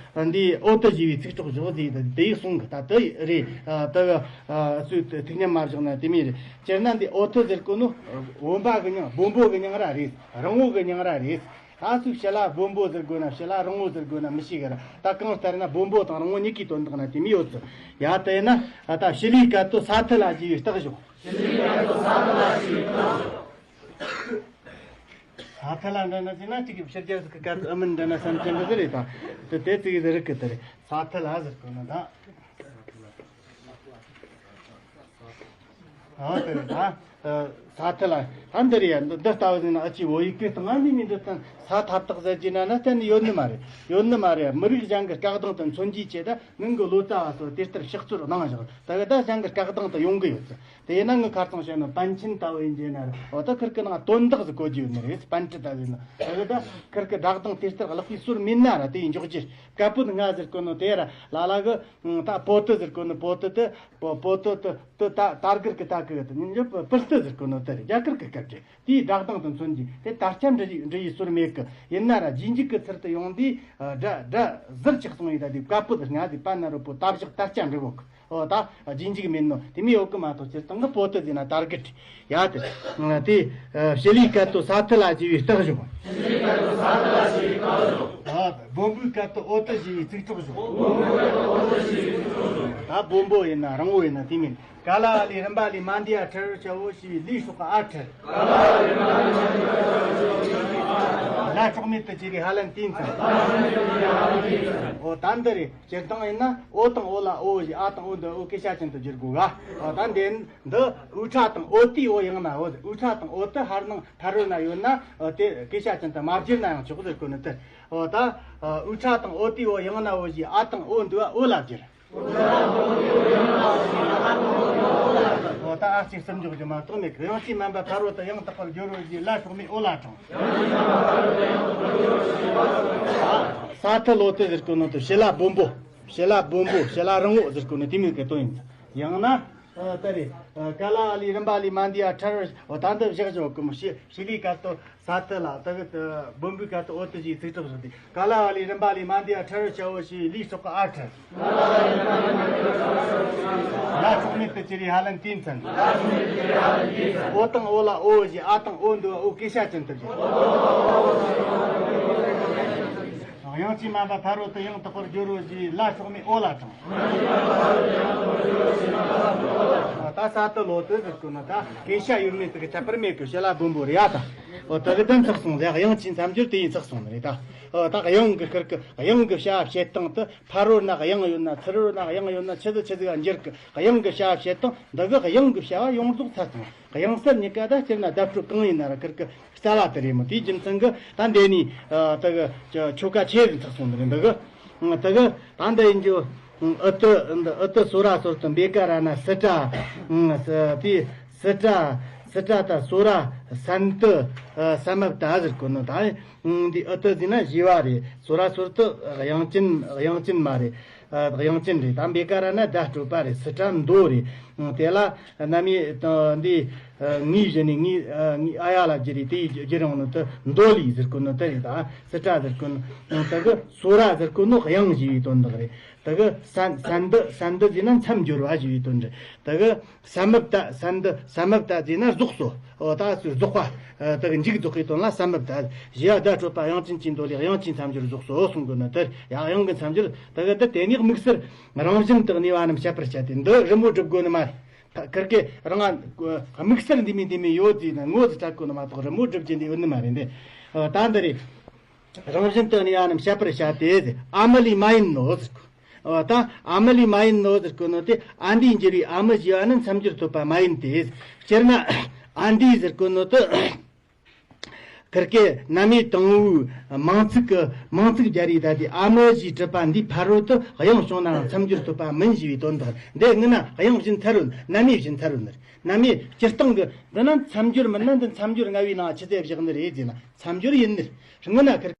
འདི་ཨོ་ཏི་ཞེས་པའི་ཚིག་གྲོགས་བཞག་ཟེར། དེ་ཡིག་གསུང་གི། ད་དེ་རེད། དེ་སུས་ཐུགས་མཉམ་མ་བཞག་ན་དེ་མོ་རེད། སྤྱིར་ན་འདི་ཨོ་ཏི་ཟེར་གོ་ནོ་བུམ་པ་གི་མྱིང་། སྦོམ་པོ་གི་མྱིང་ར་རེད། རིང་བོ་གི་མྱིང་ར་རེད། ད་སུས་ཕྱི་ལ་སྦོམ་པོ་ཟེར་དགོས་ན་ཕྱི་ལ་རིང་བོ་ཟེར་དགོས་ན་མི་ཤེས་གི་ར། ད་གང་ལྟར་ན་སྦོམ་པོ་དང་རིང་བོ་གཉིས་ཀའི་དོན་དག་ན་དེ་མོ་ཡོད་ཚུལ། ཡ་དེ་ན་ད་ཕྱི་ལུས་སྐད་དུ་ས་ཐི་ལ་ཞེས་པའི་རྟགས་བཞག། ཕྱི་ལུས་སྐད་དུ་ས་ཐི་ལ་ཞེས་པའི་རྟགས་བཞག། ས་ཐི་ལ་འདྲ་ན་ཅི་ན་ཅིག་གི་ཕྱི་རྒྱལ་ཟིག་གི་སྐད་དུ་ཨ་མིན་འདྲ་ན་བསམ་ཅན་གི་ཟེར་རེད། ད་དེ་དེ་ཙིག་གི་ཟེར་གི་དེ་རེད། ས་ཐི་ལ་ཟེར་དགོས་ན་ད། ཨ་དེ་རེད་ད། ས་ཐི་ལ་ད་འདི་རེད་ཡ། འདི་འདི་ལྟ་བུ་ཟིན་ན་ཨ་ཅེ་བོད་ཡིག་སྐད་དང་ང་འདི་མི་འདི་དང་ས་ཐབ་རྟགས་ཟེར་གྱི་ན་ན་གཏན་ནས་ཡོད་ནི་མ་རེད། ཡོད་ནི་མ་རེད། མི་རིགས་གཞན་གྱི་སྐད་གདངས་དང་མཚོན་རྒྱུའི་ཆེད་དུ་ནང་གི་ལོ་ཙཱ་བ་ཚོ་དེ་ལྟར་ཕྱག་སྲོལ་གནང་བཞག། ད་གི་ད་གཞན་གྱི་སྐད་གདངས་དང་ཡོང་གི་ཡོད་ཚུལ། དེ་ཡིན་ན་ངི་ཁ་རྩང་བཤད་ན་པཎ་ཆེན་ལྟ་བུ་ཡིན་གྱི་ན་རེད། འོ་ད་ཁིར་གི་ནང་དོན་དག་ཟིག་གོ་རྒྱུ་ཡོད་ནི་རེད། པཎྜི་ཏ་ཟེར་ན། ད་གི་ད་ཁིར་གི་སྒྲ་གདངས་དེ་ལྟར་ཀློག་པའི་སྲོལ་མེད་ན་ར་དེ་ཡིན་འཇོག་རྒྱུ། སྐད་པོ་ང་ཟེར་གོ་ནོ་དེ་ར་ལ་ལ་གི། ད་པོ་ཏི་ཟེར་གོ་ནི་པོ་ཏི་དེ། པོ་པོ་ཏི་དེ་དེ་ད་དར་གིར་གི་ད་གི་དེ་ཉིན་རྒྱུ་པི་ཏི་ཟེར་གོ་ནི་དེ་རེད། རྒྱ་གར་གི་སྐད་རེད། དེའི་སྒྲ་གདངས་དང་མཚོན་གྱི་དེ་དར་ཆ་འབྲི་ཡི་འབྲི་ཡི་སྲོལ་མེད་གི། ཡིན་ན་ར་རྗེས་འཇུག་གི་ཚུལ་དུ་ཡོང་དུས་སྒྲ་སྒྲ་ཟུར་ཆག་སོང་ཡི། ད་དེ་སྐད་པོ་དེ་ང་དེ་པ་ན་རོ་པོ་ད་བཞག་དར་ཆ་འབྲི་གོ་གི། ཨོ་ད་རྗེས་འཇུག་མིན་ནོ་དེ་མི་ཡོད་གི་མ་གཏོགས། སྤྱིར་བཏང་གི་པོ་ཏི་ཟེར་ན་དར་གི་རེད། ཡ་དེ་དེ་ཕྱི་ལུས་སྐད་དུ་ས་ཐི་ལ་ཞེས་པའི་རྟགས་བཞག། ཨ། སྦོམ་པོའི་སྐད་དུ་ཨོ་ཏི་ཞེས་པའི་ཚིག་གྲོགས་བཞག། ད་སྦོམ་པོ་ཡིན་ན་རིང་བོ་ཡིན་ན་དེ་མིན། ག་ལ་བ་ལས་རིམ་པ་ལས་མ་འདས་པ་ཁྲ་རུ་ཤ་བོ་ཞེས་པའི་ལུས་སྲོག་གི་ཨ་ཁྲ། ལ་སྲོག་མེད་དུ་གྱུར་པའི་ཧ་ལན་ཏིན་ཚན། ཨོ་ད་འདི་རེད། སྤྱིར་བཏང་ཡིན་ན་ཨོ་དང་ཨོ་ལ་ཨོ་ཞེས། ཨ་དང་ཨོ་འདི་ཨོ་སྐད་ཆ་ཅན་དུ་བསྒྱུར་དགོས་ག། ཨོ་ད་འདི་འདི་དབུ་ཕྲ་དང་ཨོ་ཏི་ཨོ་ཡང་ན་ཨོ། དབུ་ཕྲ་དང་ཨོ་ཏི་ཕར་ནང་ཕ་རོལ་ན་ཡོད་ན་ཨོ་དེ་སྐད་ཆ་ཅན་དུ་མ་བསྒྱུར་ན་ཡང་ཆོག་ཟེར་གོ་ནི་དེ། ཨོ་ད་དབུ་ཕྲ་དང་ཨོ་ཏི་ཨོ་ཡང་ན་ཨོ་ཞེས་ཨ་དང་ཨོ་འདི་བ་ཨོ་ལ་བསྒྱུར། ཨོ་ད་ཨ་གཅིག་གསུམ་འཇོག་རྒྱུ་མ་གཏོགས་མེད་གི། དབྱངས་ཅན་མ་འབབ་ཕ་རོལ་ཏུ་ཡང་དག་པར་སྦྱོར་རོ་ཞེས་ལ་སྲོག་མེད་ཨོ་ལ་དྲངས། ས་ཐི་ལོ་ཏི་ཟེར་གོ་ནོ་དེ་ཕྱི་ལ་སྦོམ་པོ། ཕྱི་ལ་སྦོམ་པོ་ཕྱི་ལ་རིང་བོ་ཟེར་གོ་ནོ་དེ་མོ་གི་དོན་ཡིན། ཡང་ན་ཨ་ད་རེ་ཨ་ག་ལ་བ་ལས་རིམ་པ་ལས་མ་འདས་པ་ཁྲ་རུ། ཨོ་ད་འདི་བཞག་བཞག་གི་མོ། ཕྱི་ཕྱི་ལུས་སྐད་དུ་ས་ཐི་ལ། ད་གི་སྦོམ་པོའི་སྐད་དུ་ཨོ་ཏི་ཞེས་ཚིག་གྲོགས་བཞག་སྟེ། ག་ལ་བ་ལས་རིམ་པ་ལས་མ་འདས་པ་ཁྲ་རུ་ཤ་བོ་ཞེས་ལུས་སྲོག་གི་ཨ་ཁྲ། ལ་སྲོག་མེད་དུ་གྱུར་པའི་ཧ་ལན་ཏིན་ཚན། ཨོ་དང་ཨོ་ལ་ཨོ་ཞེས། ཨ་དང་ཨོ་འདི་བ་ཨོ་སྐད་ཆ་ཅན་དུ་བསྒྱུར། དབྱངས་ཅན་མ་འབབ་ཕ་རོལ་ཏུ་ཡང་དག་པར་སྦྱོར་རོ་ཞེས་ལ་སྲོག་མེད་ཨོ་ལ་དྲངས། ད་ས་ཐི་ལོ་ཏི་ཟེར་གོ་ནོ་ད་སྐད་ཆ་ཡོད་མེད་དེ་གི་ཁྱད་པར་མེད་གི། ཕྱི་ལ་སྦོམ་པོ་རེད་ཡ། ད་ཨོ་ད་གི་དོན་ཚགས་སོང་ཟེར། དབྱངས་ཅན་མཚམས་སྦྱོར་དེ་ཡིན་ཚགས་སོང་ནི་རེད་ད། ཨོ་ད་དབྱངས་གི་ཁིར་གི་དབྱངས་གི་བྱ་བྱེད་སྟངས་དེ་ཕ་རོལ་ན་དབྱངས་ཡོད་ན་ཚུར་རོལ་ན་དབྱངས་ཡོད་ན་ཆི་ཟིག་ཆི་ཟིག་ག་འགྱུར་གི། དབྱངས་གི་བྱ་བྱེད་སྟངས་འདི་གི་དབྱངས་གི་བྱ་བ་ཡོངས་རྫོགས་ཚར་སོང་། དབྱངས་གསལ་གཉིས་ཀ་ད་སྤྱིར་ན་བརྡ་སྤྲོད་གང་ཡིན་ན་ར་ཁིར་གི་རྩ་བ་དེ་རེད་མོ། དེའི་རྒྱུ་མཚན་གི་ད་འདི་ནི་ད་གི་ཆོ་ག་ཆེ་རུ་ཚགས་སོང་ནི་རེད། འདི་གི་ད་གི་ད་འདི་ཡིན་རྒྱུ། ཨུ་ཏི་འདི་ཨུ་ཏི་སོ་ར་སོར་ཏུ་བེ་ཀ་ར་ན་སི་ཏྲ། དེ་སི་ཏྲ་སི་ཏྲ་ད་སོ་ར་སན་ཏི་ས་མ་པ་ད་ཟེར་གོ་ནོ་ད། འདི་ཨུ་ཏི་ཟེར་ན་བཞི་བ་རེད། སོ་ར་སོར་ཏུ་དབྱངས་ཅན་དབྱངས་ཅན་མ་རེད། དབྱངས་ཅན་རེད། ད་བེ་ཀ་ར་ན་བརྡ་སྤྲོད་པ་རེད། སི་ཏྲ་མདོ་རེད། དེ་ལ་རྣམ་དབྱེ་འདི་ངའི་གཞི་ནས་ངའི་ངའི་ཨ་ཡ་ལ་བསྒྱུར་རེད། དེའི་བསྒྱུར་ཡོང་ནོ་དེ་མདོ་ལས་ཟེར་གོ་ནོ་དེ་རེད། ད་སི་ཏྲ་ཟེར་གོ་ནོ་དེ་གི་སོ་ར་ཟེར་གོ་ནོ་དབྱངས་ཞེས་པའི་དོན་དག་རེད། དེ་གི་སན་སན་ཏི་སན་ཏི་ཟེར་ན་མཚམས་སྦྱོར་བ་ཞེས་པའི་དོན་རེད། དེ་གི་ས་མ་པ་ད་སན་ཏི་ས་མ་པ་ད་ཟེར་ན་རྫོགས་སོ། འོ་ད་སུ་རྫོགས་པ། དེ་གི་མཇུག་རྫོགས་པའི་དོན་ལ་ས་མ་པ་ད། བཞི་བ་བརྡ་སྤྲོད་པ་དབྱངས་ཅན་གྱི་མདོ་ལས། དབྱངས་ཅན་མཚམས་སྦྱོར་རྫོགས་སོ་གསུང་གི་ནི་དེ། ཡང་དབྱངས་ཀྱི་མཚམས་སྦྱོར་དེ་གི་དེ་དེ་ནི་དམིགས་བསལ་རང་བཞིན་དུ་གནས་པ་རྣམས་བཤད་པར་བྱ་སྟེ། འདི་རི་མོ་སྒྲུབ་དགོས་ནི་མ་རེད། ཁིར་གི་རང་དམིགས་བསལ་འདི་མིན་འདི་མིན་ཡོད་ཟེར་ན་ངོ་ཟིག་སྤྲད་དགོས་ནི་མ་གཏོགས་རི་མོ་སྒྲུབ་རྒྱུ་འདི་ཡོད་ནི་མ་རེད། འདི་ད་འདི་རེད། རང་བཞིན་དུ་གནས་པ་རྣམས་བཤད་པར་བྱ་སྟེ། ཨ་མི་ལས་མ་ཡིན་ནོ་ཟེར་གོ། ད་ཨ་མི་ལས་མ་ཡིན་ནོ་ཟེར་གོ་ནོ་དེ་ཨ་འདིས་འགྱུར་བའི་ཨ་མི་ཞེས་པ་ནི་མཚམས་སྦྱོར་ཐོབ་པ་མ་ཡིན་ཏེ། སྤྱིར་ན་ཨ་འདིས་ཟེར་གོ་ནོ་དེ། ཁིར་ཀའི་གནའ་མིའི་དང་བོའི་མིང་ཚིག་གི་མིང་ཚིག་སྦྱར་ཡི་ད་དེ་ཨ་མི་ཞེས་གྲུབ་པ་འདིའི་ཕ་རོལ་ཏུ་དབྱངས་བྱུང་ནའང་མཚམས་སྦྱོར་ཐོབ་པ་མིན་ཞེས་པའི་དོན་དག་འདི་སྔོན་ན་དབྱངས་བྱིན་ཚར་རོ། གནའ་མིའི་བྱིན་ཚར་རོ་ནི་རེད། གནའ་མིའི་སྤྱིར་བཏང་གི་འདི་ན་མཚམས་སྦྱོར་མིན་ན་འདི་མཚམས་སྦྱོར་ལྔ་བའི་ནང་ཆི་ཟེར་བཞག་ནི་རེད་ཟེར་ན་མཚམས་སྦྱོར་ཡིན་ནི་རེད། སྔོན་ན་ཁིར།